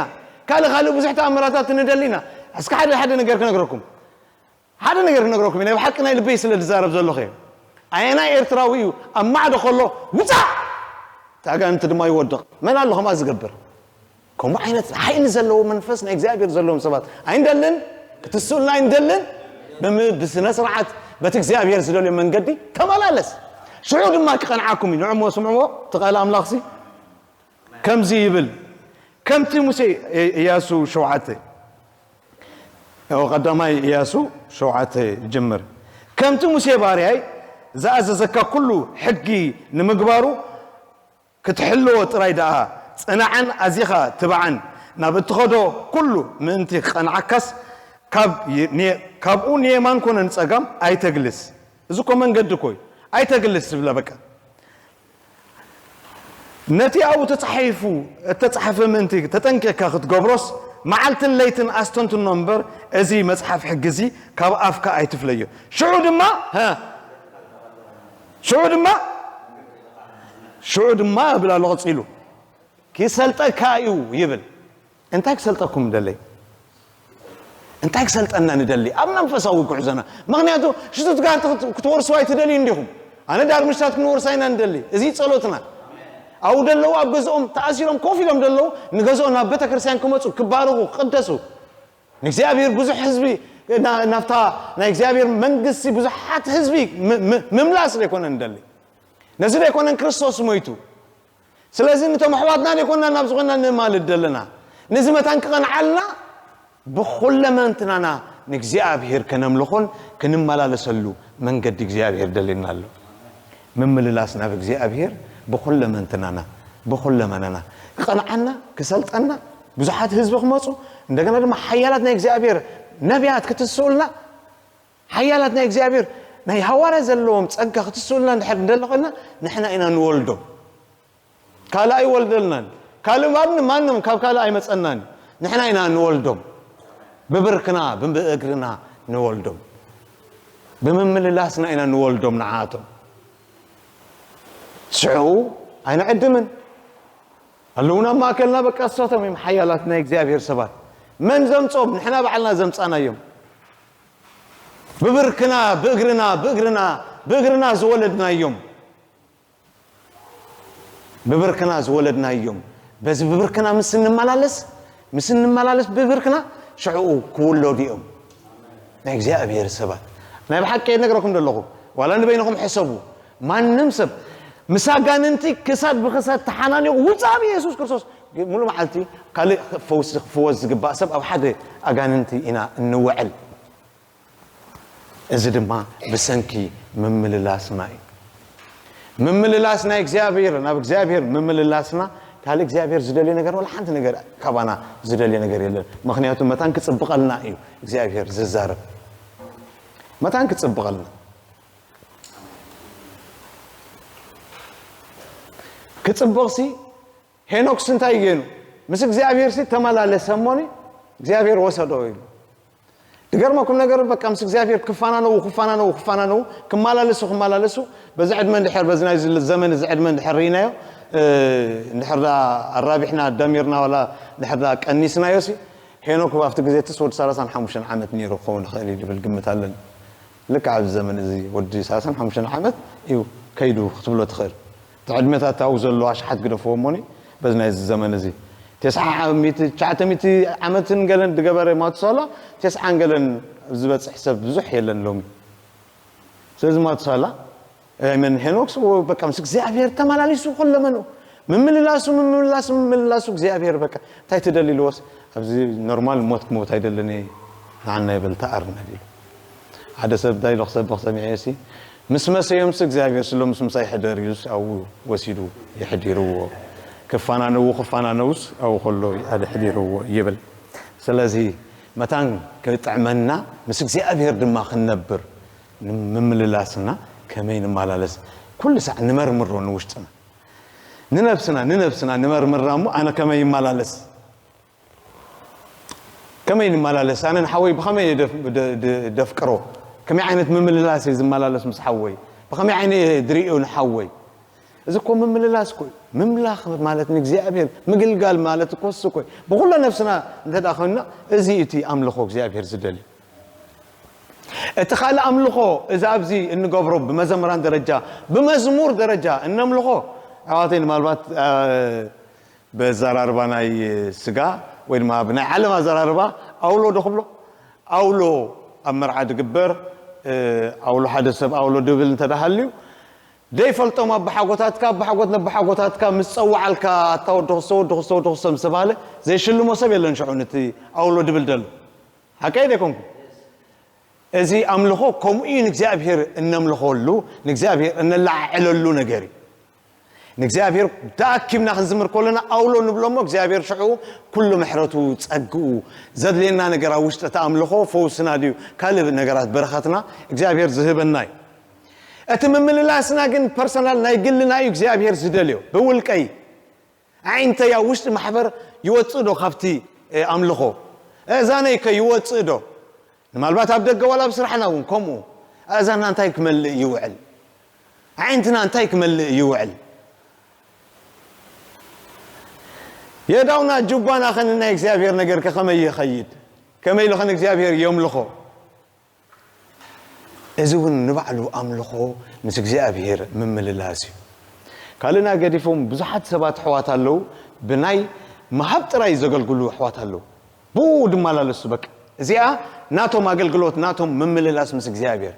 ካልእ ካልእ ብዙሕ ተኣምራታት ንደሊ ኢና። እስኪ ሓደ ሓደ ነገር ክነግረኩም። ሓደ ነገር ክነግረኩም እየ፣ ናይ ብሓቂ ናይ ልበይ ስለ ዝዛረብ ዘለኹ እየ። ኣየናይ ኤርትራዊ እዩ ኣብ ማዕዶ ከሎ ውፃእ እቲ ኣጋንንቲ ድማ ይወድቕ? መን ኣሎ ከምኣ ዝገብር? ከምኡ ዓይነት ሓይሊ ዘለዎ መንፈስ ናይ እግዚኣብሔር ዘለዎም ሰባት ኣይንደልን፣ ክትስኡልና ኣይንደልን። ብም- ብስነ ስርዓት በቲ እግዚኣብሔር ዝደልዮ መንገዲ ተመላለስ። ሽዑ ድማ ክቐንዓኩም እዩ። ንዕሞ ስምዕዎ፣ እቲ ቃል ኣምላኽሲ ከምዚ ይብል፣ ከምቲ ሙሴ፣ እ- እያሱ ሸውዓተ፣ ያው ቀዳማይ እያሱ ሸውዓተ ይጅምር። ከምቲ ሙሴ ባርያይ ዝኣዘዘካ ኩሉ ሕጊ ንምግባሩ ክትሕልዎ ጥራይ ደኣ ጽናዕን ኣዚኻ ትብዓን። ናብ እትኸዶ ኩሉ ምእንቲ ክቐንዓካስ ካብ የ- ንየ- ካብኡ ንየማን ኮነ ንጸጋም ኣይተግልስ። እዚ እኮ መንገዲ እኮ እዩ። ኣይተግልስ ዝብለ በቃ ነቲ ኣብኡ ተጻሒፉ እተጻሕፈ ምእንቲ ተጠንቂቕካ ክትገብሮስ መዓልትን ለይትን ኣስተንትኖ እምበር፣ እዚ መጽሓፍ ሕጊ እዚ ካብ ኣፍካ ኣይትፍለዮ። ሽዑ ድማ ሀ፣ ሽዑ ድማ ሽዑ ድማ ይብል ኣሎ ቀጺሉ፣ "ክሰልጠካ እዩ" ይብል። እንታይ ክሰልጠኩም ደለይ? እንታይ ክሰልጠና ንደሊ ኣብ መንፈሳዊ ጉዕዞና? ምኽንያቱ ሽቱትጋርት ክት- ክትወርሱ ኣይትደልዩ እንዲኹም። ኣነ ዳርምሽታት ክንወርሳ ኢና ንደሊ። እዚ ጸሎትና። ኣብኡ ደለዉ ኣብ ገዝኦም ተኣሲሮም ኮፍ ኢሎም ደለዉ ንገዝኦም ናብ ቤተ ክርስቲያን ክመጹ ክባረኹ ክቅደሱ ንእግዚኣብሔር ብዙሕ ህዝቢ ና- ናብታ ናይ እግዚኣብሔር መንግስቲ ብዙሓት ህዝቢ ም- ም- ምምላስ ዘይኮነ ንደሊ። ነዚ ዘይኮነን ክርስቶስ ሞይቱ። ስለዚ ነቶም ኣሕዋትና ዘይኮንና ናብ ዝኾንና ነማልድ ዘለና። ነዚ መታን ክቐንዓልና ብኹለመንትናና ንእግዚኣብሔር ከነምልኾን ክንመላለሰሉ መንገዲ እግዚኣብሔር ደልየና ኣሎ። ምምልላስ ናብ እግዚኣብሔር ብኹለመንትናና ብኹለመናና ክቐንዓና ክሰልጠና ብዙሓት ህዝቢ ክመፁ እንደገና ድማ ሓያላት ናይ እግዚኣብሔር ነቢያት ክትስኡልና ሓያላት ናይ እግዚኣብሔር ናይ ሃዋርያ ዘለዎም ጸጋ ክትስኡልና እንድሕር እንደለኾና ንሕና ኢና ንወልዶም። ካልእ ኣይወልደልናን። ካልእ ማንም ማንም ካብ ካልእ ኣይመጸናን። ንሕና ኢና ንወልዶም። ብብርክና ብእግርና ንወልዶም። ብምምልላስና ኢና ንወልዶም ንዓቶም። ሽዑ ኣይንዕድምን ኣለዉና ኣብ ማእከልና በቃ እሳቶም እዮም ሓያላት ናይ እግዚኣብሔር ሰባት። መን ዘምጾም? ንሕና ባዕልና ዘምጻናዮም። ብብርክና ብእግርና ብእግርና ብእግርና ዝወለድናዮም ብብርክና ዝወለድናዮም በዚ ብብርክና ምስ እንመላለስ ምስ እንመላለስ ብብርክና ሽዕኡ ክውለዱ እዮም ናይ እግዚኣብሔር ሰባት ናይ ብሓቂ ነግረኩም ዘለኹ ዋላ ንበይንኹም ሕሰቡ ማንም ሰብ ምስ ኣጋንንቲ ክሳድ ብክሳድ ተሓናኒቑ ውፃእ ብየሱስ ክርስቶስ ሙሉ መዓልቲ ካልእ ፈውሲ ክፍወስ ዝግባእ ሰብ ኣብ ሓደ ኣጋንንቲ ኢና እንውዕል እዚ ድማ ብሰንኪ ምምልላስና እዩ። ምምልላስ ናይ እግዚኣብሔር ናብ እግዚኣብሔር ምምልላስና ካልእ እግዚኣብሔር ዝደልዮ ነገር ወላ ሓንቲ ነገር ካባና ዝደልዮ ነገር የለን። ምክንያቱ መታን ክጽብቐልና እዩ እግዚኣብሔር ዝዛረብ። መታን ክጽብቐልና ክጽብቕሲ ሄኖክስ እንታይ ገይኑ? ምስ እግዚኣብሔር ሲ ተመላለሰ እሞኒ እግዚኣብሔር ወሰዶ ኢሉ። ዝገርመኩም ነገር በቃ ምስ እግዚኣብሔር ክፋናነው ክፋናነው ክፋናነው ክመላለሱ ክመላለሱ በዚ ዕድመ እንድሕር በዚ ናይ ዘመን እዚ ዕድመ እንድሕር ርኢናዮ እንድሕር ዳ ኣራቢሕና ደሚርና ዋላ እንድሕር ዳ ቀኒስናዮ ሲ ሄኖክ ኣብቲ ግዜ ትስ ወዲ ሰላሳን ሓሙሽተን ዓመት ነይሩ ክኸውን ይኽእል እዩ ዝብል ግምት ኣለኒ። ልክዕ ኣብዚ ዘመን እዚ ወዲ ሰላሳን ሓሙሽተን ዓመት እዩ ከይዱ ክትብሎ ትኽእል። እቲ ዕድመታት ኣብኡ ዘሎ ኣሽሓት ግደፍዎ እሞኒ በዚ ናይዚ ዘመን እዚ ተስዓ ሚእቲ ትሽዓተ ሚእቲ ዓመትን ገለን ዝገበረ ማቱሳላ ተስዓን ገለን ዝበፅሕ ሰብ ብዙሕ የለን ሎሚ። ስለዚ ማቱሳላ መን ሄኖክስ በቃ ምስ እግዚኣብሔር ተመላሊሱ ኩለመንኡ ምምልላሱ ምምልላሱ ምምልላሱ እግዚኣብሔር በቃ እንታይ ትደሊ ኢልዎስ ኣብዚ ኖርማል ሞት ክሞት ኣይደልን እየ ንዓና ይበል ተኣርነብ ኢሉ ሓደ ሰብ እንታይ ኢሉ ክሰብኽ ሰሚዐ ሲ ምስ መሰዮምስ እግዚኣብሔር ስሎ ምስ ምሳይ ሕደር ኢሉስ ኣብኡ ወሲዱ የሕዲርዎ ክፋናነዉ ክፋናነውስ ኣብኡ ከሎ ኣድሕዲርዎ ይብል ስለዚ መታን ክጥዕመና ምስ እግዚኣብሔር ድማ ክንነብር ምምልላስና ከመይ ንመላለስ ኩሉ ሳዕ ንመርምሮ ንውሽጥና ንነብስና ንነብስና ንመርምራ እሞ ኣነ ከመይ ይመላለስ ከመይ ንመላለስ ኣነ ንሓወይ ብኸመይ ደፍቅሮ ከመይ ዓይነት ምምልላስ እየ ዝመላለስ ምስ ሓወይ ብኸመይ ዓይነ ድርእዮ ንሓወይ እዚ እኮ ምምልላስ እኮ ምምላኽ ማለት ንእግዚኣብሔር ምግልጋል ማለት እኮ እሱ እኮ ብኩሎ ነፍስና እንተ ኮይንና እዚ እቲ ኣምልኾ እግዚኣብሔር ዝደልዩ እቲ ካልእ ኣምልኾ እዚ ኣብዚ እንገብሮ ብመዘምራን ደረጃ ብመዝሙር ደረጃ እነምልኾ ኣሕዋተይ ምናልባት በዘራርባ ናይ ስጋ ወይ ድማ ብናይ ዓለም ኣዘራርባ ኣውሎ ዶ ክብሎ ኣውሎ ኣብ መርዓ ድግበር ኣውሎ ሓደ ሰብ ኣውሎ ድብል እንተደሃልዩ ደይፈልጦም ኣባሓጎታትካ ኣባሓጎት ነባሓጎታትካ ምስ ጸዋዓልካ ኣታ ወዲ ክስቶ ወዲ ክስቶ ወዲ ክስቶ ምስ ተባህለ ዘይሽልሞ ሰብ የለን ሽዑ ነቲ ኣውሎ ድብል ደሎ ሓቀይ ደይኮንኩ እዚ ኣምልኾ ከምኡ እዩ ንእግዚኣብሔር እነምልኾሉ ንእግዚኣብሔር እነለዓዕለሉ ነገር እዩ ንእግዚኣብሔር ተኣኪብና ክንዝምር ከለና ኣውሎ ንብሎ እሞ እግዚኣብሔር ሽዑ ኩሉ ምሕረቱ ጸግኡ ዘድልየና ነገር ኣብ ውሽጢ እቲ ኣምልኾ ፈውስና ድዩ ካልእ ነገራት በረኸትና እግዚኣብሔር ዝህበና እዩ። እቲ ምምልላስና ግን ፐርሰናል ናይ ግልና እዩ እግዚኣብሔር ዝደልዮ። ብውልቀይ ኣዒንተይ ኣብ ውሽጢ ማሕበር ይወጽእ ዶ ካብቲ ኣምልኾ? ኣእዛነይ ከ ይወጽእ ዶ? ምናልባት ኣብ ደገ ዋላ ኣብ ስራሕና እውን ከምኡ ኣእዛንና እንታይ ክመልእ ይውዕል? ኣዒንትና እንታይ ክመልእ ይውዕል? የዳውና ጁባና ኸን ናይ እግዚኣብሔር ነገር ከ ከመይ ይኸይድ? ከመይ ኢሉ ኸን እግዚኣብሔር የምልኾ? እዚ እውን ንባዕሉ ኣምልኾ ምስ እግዚኣብሔር ምምልላስ እዩ። ካልእና ገዲፎም ብዙሓት ሰባት ኣሕዋት ኣለዉ፣ ብናይ ምሃብ ጥራይ ዘገልግሉ ኣሕዋት ኣለዉ። ብኡ ድመላለሱ በቃ። እዚኣ ናቶም ኣገልግሎት፣ ናቶም ምምልላስ ምስ እግዚኣብሔር።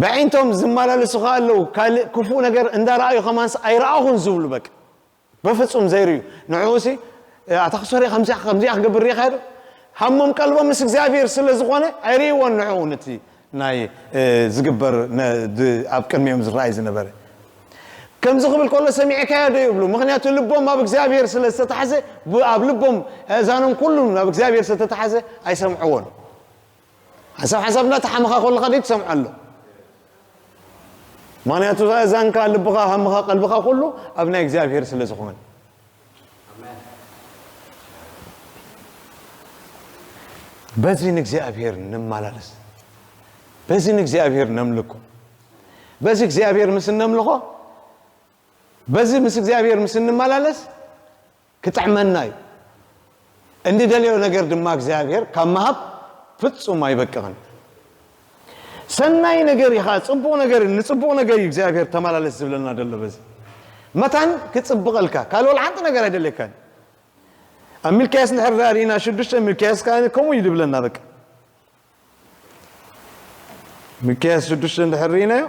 በዒንቶም ዝመላለሱ ከኣ ኣለዉ፣ ካልእ ክፉእ ነገር እንዳረኣዩ ከማንስ ኣይረኣኹን ዝብሉ በቃ። በፍጹም ዘይርእዩ። ንዕኡሲ፣ ኣታ ክሶሪ ከምዚኣ፣ ከምዚኣ ክገብር ርኢኻ ዶ? ሃሞም ቀልቦም ምስ እግዚኣብሔር ስለ ዝኾነ ኣይርእይዎን ንዕኡ ነቲ ናይ፣ እ፣ ዝግበር ነ-፣ ድ-፣ ኣብ ቅድሚኦም ዝረኣይ ዝነበረ። ከምዚ ክብል ከሎ ሰሚዕካዮ ዶ ይብሉ? ምኽንያቱ ልቦም ኣብ እግዚኣብሔር ስለ ዝተታሕዘ፣ ብ-፣ ኣብ ልቦም ኣእዛኖም ኩሉ ናብ እግዚኣብሔር ስለ ዝተታሕዘ ኣይሰምዕዎን። ሓንሳብ ሓንሳብ እናተሓመኻ ከለኻ ደይ ትሰምዖ ኣሎ። ምኽንያቱ እዛ እዛንካ፣ ልብኻ፣ ሃምኻ፣ ቀልብኻ ኩሉ ኣብ ናይ እግዚኣብሔር ስለ ዝኾነ። በዚ ንእግዚኣብሔር ንመላለስ። በዚ ንእግዚኣብሔር ነምልኮ። በዚ እግዚኣብሔር ምስ እነምልኾ፣ በዚ ምስ እግዚኣብሔር ምስ እንመላለስ ክጥዕመና እዩ። እንድደልዮ ነገር ድማ እግዚኣብሔር ካብ ምሃብ ፍጹም ኣይበቅቕን። ሰናይ ነገር ኢኻ፣ ጽቡቕ ነገር፣ ንጽቡቕ ነገር እዩ እግዚኣብሔር ተመላለስ ዝብለና ዘሎ። በዚ መታን ክጽብቐልካ፣ ካልእ ወላ ሓንቲ ነገር ኣይደልየካን። ኣብ ሚልክያስ እንድሕር ርኢና፣ ሽዱሽተ ሚልክያስ ከኣ ከምኡ እዩ ዝብለና። በቃ ሚልክያስ ሽዱሽተ እንድሕር ርኢናዮ፣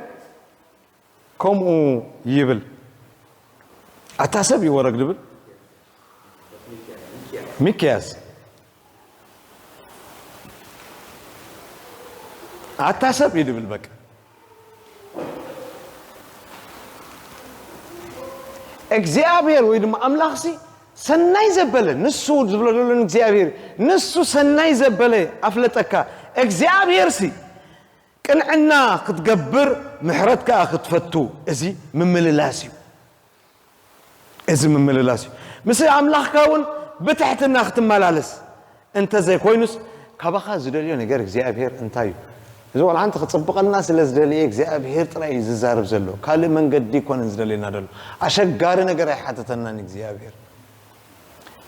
ከምኡ ይብል። ኣታ ሰብ እዩ ወረግ ድብል። ሚክያስ ኣታ ሰብ እዩ ድብል። በቃ እግዚኣብሔር ወይ ድማ ኣምላኽሲ ሰናይ ዘበለ፣ ንሱ ዝብሎ ዘሎ እግዚኣብሔር፣ ንሱ ሰናይ ዘበለ ኣፍለጠካ። እግዚኣብሔርሲ ቅንዕና ክትገብር፣ ምሕረት ከኣ ክትፈቱ፣ እዚ ምምልላስ እዩ። እዚ ምምልላስ እዩ። ምስ ኣምላኽካ እውን ብትሕትና ክትመላለስ፣ እንተ ዘይኮይኑስ፣ ካባኻ ዝደልዮ ነገር እግዚኣብሔር እንታይ እዩ? እዚ ቆልዓ እንተ ክጽብቐልና ስለ ዝደለየ እግዚኣብሔር ጥራይ እዩ ዝዛረብ ዘሎ። ካልእ መንገዲ ኣይኮነን ዝደልየና ዘሎ። ኣሸጋሪ ነገር ኣይሓተተናን እግዚኣብሔር።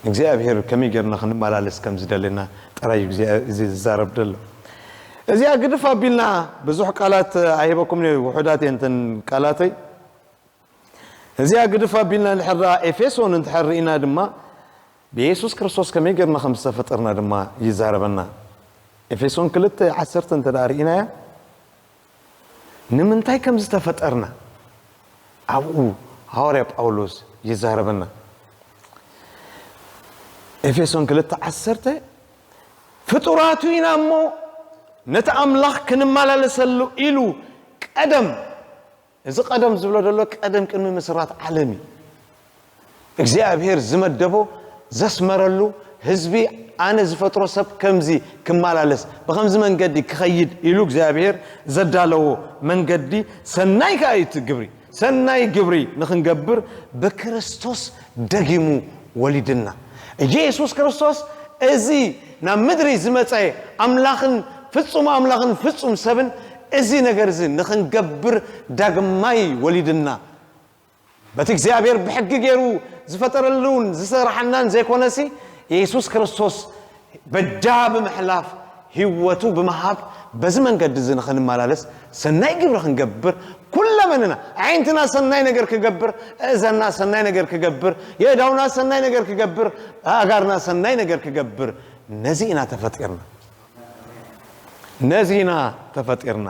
እግዚኣብሔር ከመይ ጌርና ክንመላለስ ከም ዝደልየና ጥራይ እዩ እግዚኣብሔር እዚ ዝዛረብ ዘሎ። እዚኣ ግድፍ ኣቢልና ብዙሕ ቃላት ኣይህበኩም እየ፣ ውሑዳት እየን እተን ቃላተይ። እዚኣ ግድፍ ኣቢልና እንድሕር ደኣ ኤፌሶን እንድሕር ርኢና ድማ ብየሱስ ክርስቶስ ከመይ ጌርና ከም ዝተፈጠርና ድማ ይዛረበና። ኤፌሶን ክልተ ዓሰርተ እንተ ደኣ ርኢናያ ንምንታይ ከም ዝተፈጠርና ኣብኡ ሃዋርያ ጳውሎስ ይዛረበና። ኤፌሶን ክልተ ዓሰርተ ፍጡራቱ ኢና እሞ ነቲ ኣምላኽ ክንመላለሰሉ ኢሉ ቀደም፣ እዚ ቀደም ዝብሎ ዘሎ ቀደም ቅድሚ ምስራት ዓለም እዩ። እግዚኣብሔር ዝመደቦ ዘስመረሉ ህዝቢ ኣነ ዝፈጥሮ ሰብ ከምዚ ክመላለስ ብኸምዚ መንገዲ ክኸይድ ኢሉ እግዚኣብሔር ዘዳለዎ መንገዲ ሰናይ ከኣ እዩ እቲ ግብሪ። ሰናይ ግብሪ ንኽንገብር ብክርስቶስ ደጊሙ ወሊድና። ኢየሱስ ክርስቶስ እዚ ናብ ምድሪ ዝመጸ ኣምላኽን ፍጹም ኣምላኽን ፍጹም ሰብን እዚ ነገር እዚ ንኽንገብር ዳግማይ ወሊድና። በቲ እግዚኣብሔር ብሕጊ ገይሩ ዝፈጠረሉን ዝሰራሓናን ዘይኮነሲ፣ የሱስ ክርስቶስ በጃ ብምሕላፍ ህይወቱ ብምሃብ በዚ መንገዲ እዚ ንኽንመላለስ ሰናይ ግብሪ ክንገብር ኩለመንና ኣዒንትና ሰናይ ነገር ክገብር፣ እዘና ሰናይ ነገር ክገብር፣ የእዳውና ሰናይ ነገር ክገብር፣ ኣእጋርና ሰናይ ነገር ክገብር ነዚ ኢና ተፈጢርና። ነዚ ኢና ተፈጢርና።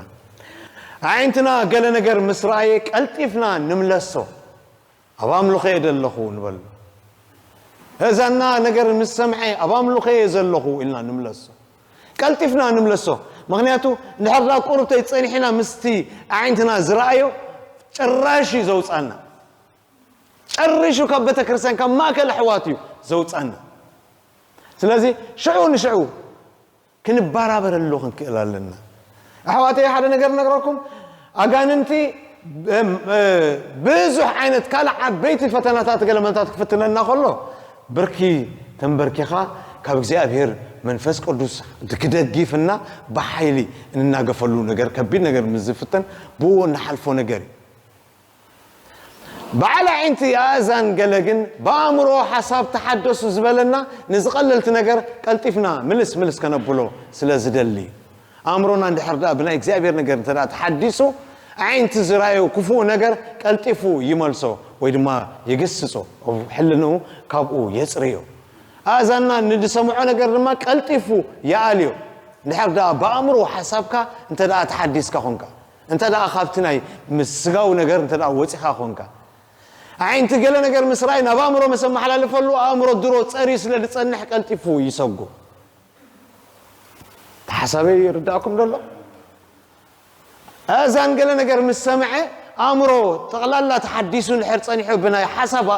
ኣዒንትና ገለ ነገር ምስ ረኣየ ቀልጢፍና ንምለሶ። ኣብ ኣምልኾ እየ ዘለኹ ንበሎ። እዛና ነገር ምስ ሰምዐ ኣብ ኣምልኾ እየ ዘለኹ ኢልና ንምለሶ። ቀልጢፍና ንምለሶ። ምኽንያቱ እንድሕር ዳ ቁርብተይ ጸኒሕና ምስቲ ኣዒንትና ዝረኣዮ ጭራሽ እዩ ዘውጻና። ጨሪሹ ካብ ቤተክርስትያን፣ ካብ ማእከል ኣሕዋት እዩ ዘውጻና። ስለዚ ሽዑ ንሽዑ ክንበራበረሉ ክንክእል ኣለና። ኣሕዋተይ፣ ሓደ ነገር ነግረኩም፣ ኣጋንንቲ፣ እም፣ እ፣ ብዙሕ ዓይነት ካልእ ዓበይቲ ፈተናታት ገለመንታት ክፍትነና ከሎ፣ ብርኪ ተንበርኪኻ ካብ እግዚኣብሔር መንፈስ ቅዱስ ክደጊፍና ብሓይሊ እንናገፈሉ ነገር፣ ከቢድ ነገር ምስ ዝፍተን ብኡ እንሓልፎ ነገር እዩ። በዓል ኣዒንቲ ኣእዛን ገለ ግን ብኣእምሮ ሓሳብ ተሓደሱ ዝበለና ንዝቐለልቲ ነገር ቀልጢፍና ምልስ ምልስ ከነብሎ ስለ ዝደሊ እዩ። ኣእምሮና እንድሕር ደኣ ብናይ እግዚኣብሔር ነገር እንተ ደኣ ተሓዲሱ፣ ኣዒንቲ ዝረኣዮ ክፉእ ነገር ቀልጢፉ ይመልሶ ወይ ድማ ይግስጾ፣ ሕልንኡ ካብኡ የጽርዮ። ኣእዛንና ንዝሰምዖ ነገር ድማ ቀልጢፉ ይኣልዮ። እንድሕር ደኣ ብኣእምሮ ሓሳብካ እንተ ደኣ ተሓዲስካ ኾንካ፣ እንተ ደኣ ካብቲ ናይ ምስ ስጋዊ ነገር እንተ ደኣ ወጺኻ ኾንካ፣ ኣዒንቲ ገለ ነገር ምስ ረኣዩ ናብ ኣእምሮ ምስ ኣመሓላልፈሉ፣ ኣእምሮ ድሮ ጸርዩ ስለ ዝጸንሕ ቀልጢፉ ይሰጉ። እቲ ሓሳበይ ይርዳእኩም ደሎ? ኣእዛን ገለ ነገር ምስ ሰምዐ፣ ኣእምሮ ጠቕላላ ተሓዲሱ እንድሕር ጸኒሑ፣ ብናይ ሓሳብ፣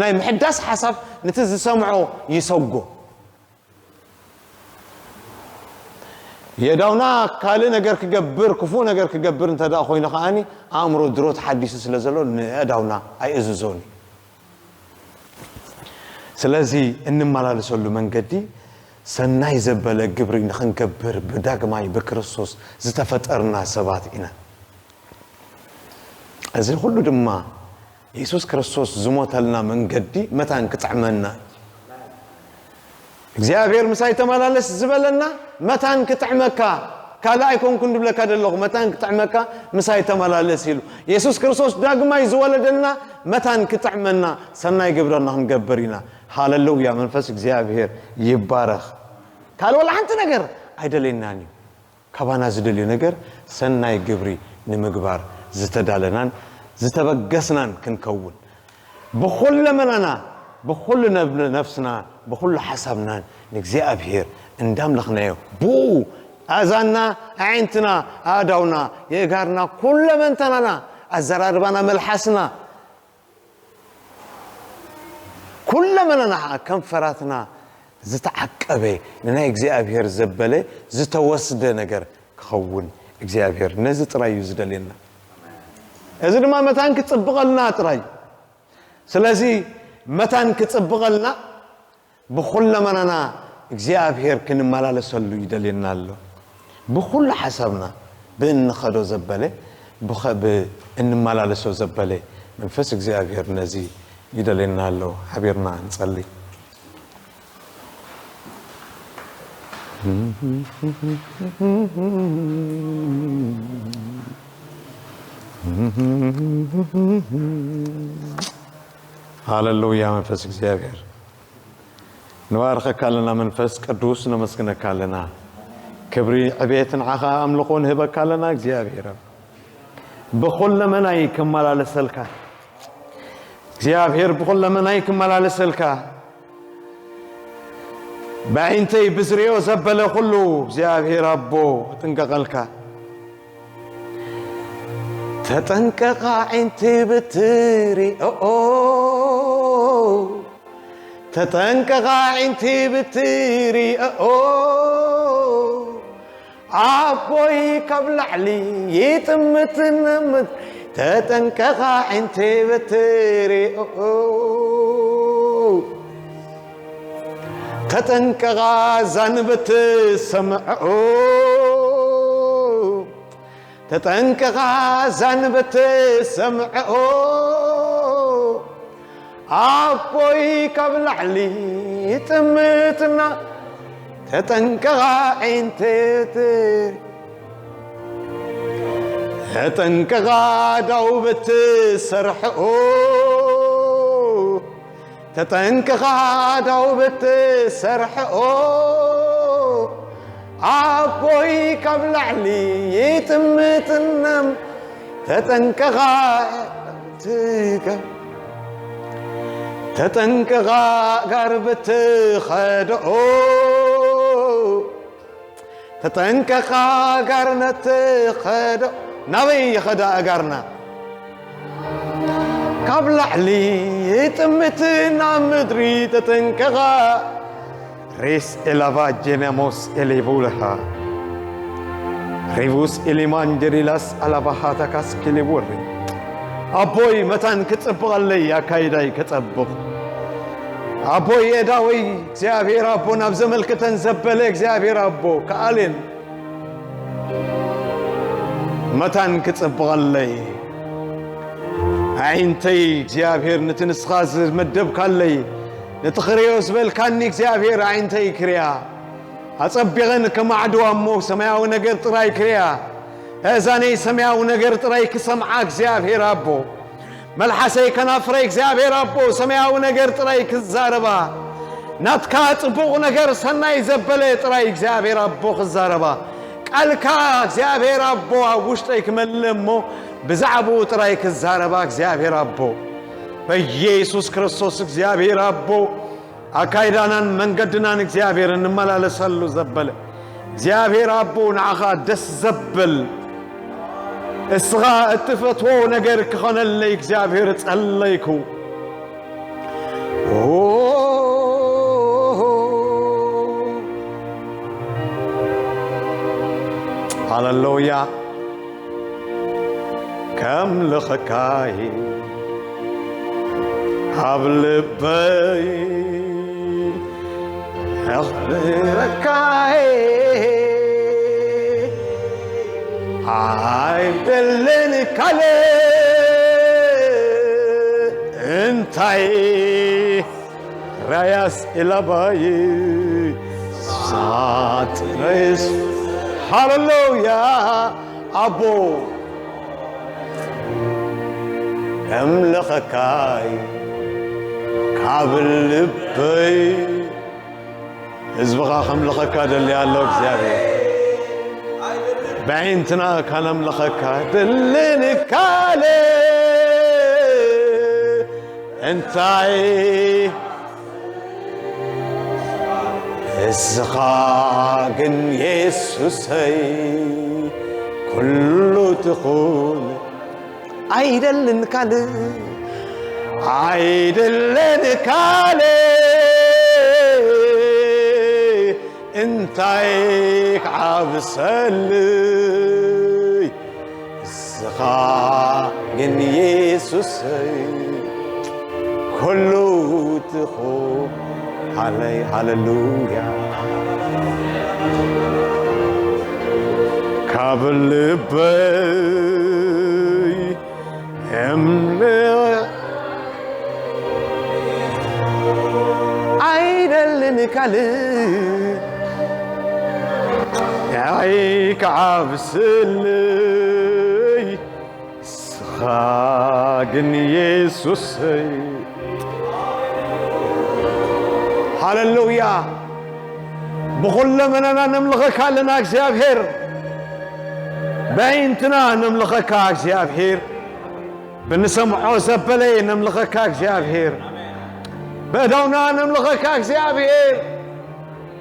ናይ ምሕዳስ ሓሳብ ነቲ ዝሰምዖ ይሰጎ። የእዳውና ካልእ ነገር ክገብር፣ ክፉእ ነገር ክገብር እንተ ደኣ ኮይኑ ከኣኒ፣ ኣእምሮ ድሮ ተሓዲሱ ስለ ዘሎ፣ ንየእዳውና ኣይእዝዞን እዩ። ስለዚ እንመላለሰሉ መንገዲ ሰናይ ዘበለ ግብሪ ንኽንገብር ብዳግማይ ብክርስቶስ ዝተፈጠርና ሰባት ኢና። እዚ ኩሉ ድማ የሱስ ክርስቶስ ዝሞተልና መንገዲ መታን ክጥዕመና እዩ። እግዚኣብሔር ምሳይ ተመላለስ ዝበለና መታን ክጥዕመካ፣ ካልእ ኣይኮንኩን ድብለካ ዘለኹ፣ መታን ክጥዕመካ ምሳይ ተመላለስ ኢሉ። የሱስ ክርስቶስ ዳግማይ ዝወለደና መታን ክጥዕመና፣ ሰናይ ግብረና ክንገብር ኢና። ሃለሉያ፣ መንፈስ እግዚኣብሔር ይባረኽ። ካልእ ወላ ሓንቲ ነገር ኣይደለየናን እዩ። ካባና ዝደልዮ ነገር ሰናይ ግብሪ ንምግባር ዝተዳለናን ዝተበገስናን ክንከውን፣ ብኹለመናና፣ ብኹሉ ነብ-፣ ነፍስና፣ ብኹሉ ሓሳብናን ንእግዚኣብሔር እንዳምለኽናዮ፣ ብኡ ኣእዛንና፣ ኣዒንትና፣ ኣእዳውና፣ የእጋርና፣ ኩለመንተናና፣ ኣዘራርባና፣ መልሓስና፣ ኩለመናና ኸዓ ከንፈራትና ዝተዓቀበ፣ ንናይ እግዚኣብሔር ዘበለ ዝተወስደ ነገር ክኸውን እግዚኣብሔር ነዚ ጥራይ እዩ ዝደልየና። እዚ ድማ መታን ክጽብቐልና ጥራይ። ስለዚ መታን ክጽብቐልና ብኹለመናና እግዚኣብሔር ክንመላለሰሉ ይደልየና ኣሎ። ብኹሉ ሓሳብና ብእንኸዶ ዘበለ፣ ብኸ-፣ ብእንመላለሶ ዘበለ መንፈስ እግዚኣብሔር ነዚ ይደልየና ኣሎ። ሓቢርና ንጸሊ። ሃለሉያ መንፈስ እግዚኣብሔር። ንባርኸካ ኣለና መንፈስ ቅዱስ፣ ነመስግነካ ኣለና። ክብሪ ዕቤት ንዓኻ ኣምልኾ ንህበካ ኣለና እግዚኣብሔር። ብኹለመናይ ክመላለሰልካ እግዚኣብሔር፣ ብኹለመናይ ክመላለሰልካ፣ ብኣዒንተይ ብዝሪኦ ዘበለ ኩሉ እግዚኣብሔር ኣቦ ጥንቀቐልካ። ተጠንቀቓ ዒንቲ ብትሪኦ፣ ተጠንቀቓ ዒንቲ ብትሪኦ፣ ኣቦይ ካብ ላዕሊ ይጥምት ንምት፣ ተጠንቀቓ ዒንቲ ብትሪኦ፣ ተጠንቀቓ ዛንብት ሰምዕኦ። ተጠንቀቓ ዛንበት ሰምዕኦ፣ ኣቦይ ካብ ላዕሊ ጥምትና። ተጠንቀቓ ዒንተት፣ ተጠንቀቓ ዳውበት ሰርሕኦ። ተጠንቀቓ ዳውበት ሰርሕኦ፣ ኣቦይ ካብ ላዕሊ ይጥምትናም። ተጠንቀቓ ትገ-፣ ተጠንቀቓ ጋርበት ኸደኦ። ተጠንቀቓ ኣጋርነት ትኸዶ። ናበይ ይኸዳ ኣጋርና? ካብ ላዕሊ ይጥምት ናብ ምድሪ። ተጠንቀቓ። ሬስ ኤላቫ ጄነሞስ ኤሌቡልሃ ሪቡስ ኢሊማን ጀሪላስ ኣላባሃታካስ ኪሊቡሪ። ኣቦይ መታን ክጽብቐለይ ኣካይዳይ ከጸብቕ። ኣቦይ ኤዳወይ እግዚኣብሔር ኣቦ ናብ ዘመልክተን ዘበለ እግዚኣብሔር ኣቦ ከኣልን መታን ክጽብቐለይ። ኣዒንተይ እግዚኣብሔር ነቲ ንስኻ ዝመደብካለይ ነቲ ክርእዮ ዝበልካኒ እግዚኣብሔር ኣዒንተይ ክርእያ። ኣጸቢቐን ከማዕድዋ እሞ ሰማያዊ ነገር ጥራይ ክርእያ። ኣእዛነይ ሰማያዊ ነገር ጥራይ ክሰምዓ እግዚኣብሔር ኣቦ። መልሓሰይ ከናፍረይ እግዚኣብሔር ኣቦ ሰማያዊ ነገር ጥራይ ክዛረባ። ናትካ ጽቡቕ ነገር ሰናይ ዘበለ ጥራይ እግዚኣብሔር ኣቦ ክዛረባ። ቃልካ እግዚኣብሔር ኣቦ ኣብ ውሽጠይ ክመልእ እሞ ብዛዕባኡ ጥራይ ክዛረባ እግዚኣብሔር ኣቦ። በኢየሱስ ክርስቶስ እግዚኣብሔር ኣቦ ኣካይዳናን መንገድናን እግዚኣብሔር እንመላለሰሉ ዘበለ እግዚኣብሔር ኣቦ ንዓኻ ደስ ዘብል እስኻ እትፈትዎ ነገር ክኾነለይ እግዚኣብሔር ጸለይኩ። ኦ፣ ሃሌሉያ። ከምልኸካይ ካብ ልበይ ኣኽብረካይ ኣይደልን ካልእ እንታይ ራያስ ኢላባይ ሳጥሬስ። ሃሌሉያ። ኣቦ ከምልኸካይ ካብ ልበይ። ህዝብኻ ከምልኸካ ደሊ ኣሎ እግዚኣብሔር። ብኣዒንትና ካነምልኸካ ደልን ካልእ እንታይ እስኻ ግን የሱሰይ ኩሉ ትኹን ኣይደልን ካልእ ኣይደልን ካልእ እንታይ ክዓብሰልይ እስኻ ግን የሱሰይ ኩሉ ትኹን ሃለይ ሃሌሉያ ካብ ልበይ እምልእ ኣይደልን ካልእ ኣይክዓብስልይ እስኻ ግን የሱሰይ። ሃሌሉያ። ብኹለመናና ነምልኸካ ኣለና እግዚኣብሔር። በይንትና ነምልኸካ እግዚኣብሔር። ብንሰምዖ ዘበለ ነምልኸካ እግዚኣብሔር። በእዳውና ነምልኸካ እግዚኣብሔር።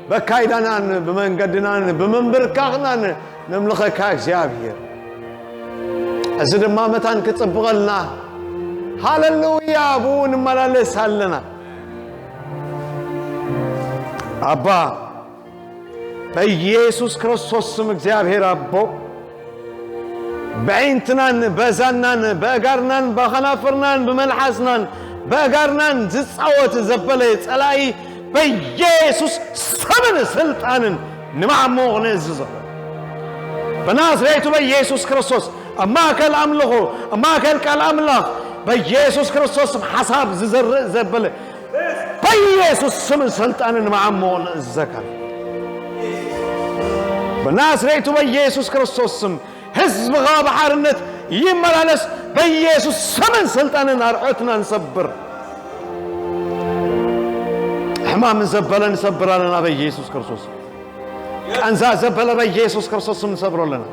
በካይዳናን ብመንገድናን ብምንብርካኽናን ነምልኸካ እግዚኣብሔር። እዚ ድማ መታን ክጽብቐልና። ሃሌሉያ። ብኡ ንመላለስ ኣለና። ኣባ በኢየሱስ ክርስቶስ ስም እግዚኣብሔር ኣቦ፣ በዒንትናን በዛናን በእጋርናን በኸናፍርናን ብመልሓስናን በእጋርናን ዝጻወት ዘበለ ጸላኢ በኢየሱስ ስምን ስልጣንን ንማዕሙቕ ንእዝዞ። ብናዝሬቱ በኢየሱስ ክርስቶስ ኣብ ማእከል ኣምልኾ፣ ኣብ ማእከል ቃል ኣምላኽ በኢየሱስ ክርስቶስ ስም ሓሳብ ዝዘርእ ዘበለ በኢየሱስ ስምን ስልጣንን ንማዕሙቕ ንእዘካ። ብናዝሬቱ በኢየሱስ ክርስቶስ ስም ህዝብኻ ብሓርነት ይመላለስ። በኢየሱስ ስምን ስልጣንን ኣርዑትና ንሰብር። ሕማም ዘበለ ንሰብር ኣለና በኢየሱስ ክርስቶስ። ቃንዛ ዘበለ በኢየሱስ ክርስቶስ ስም ንሰብሮ ኣለና።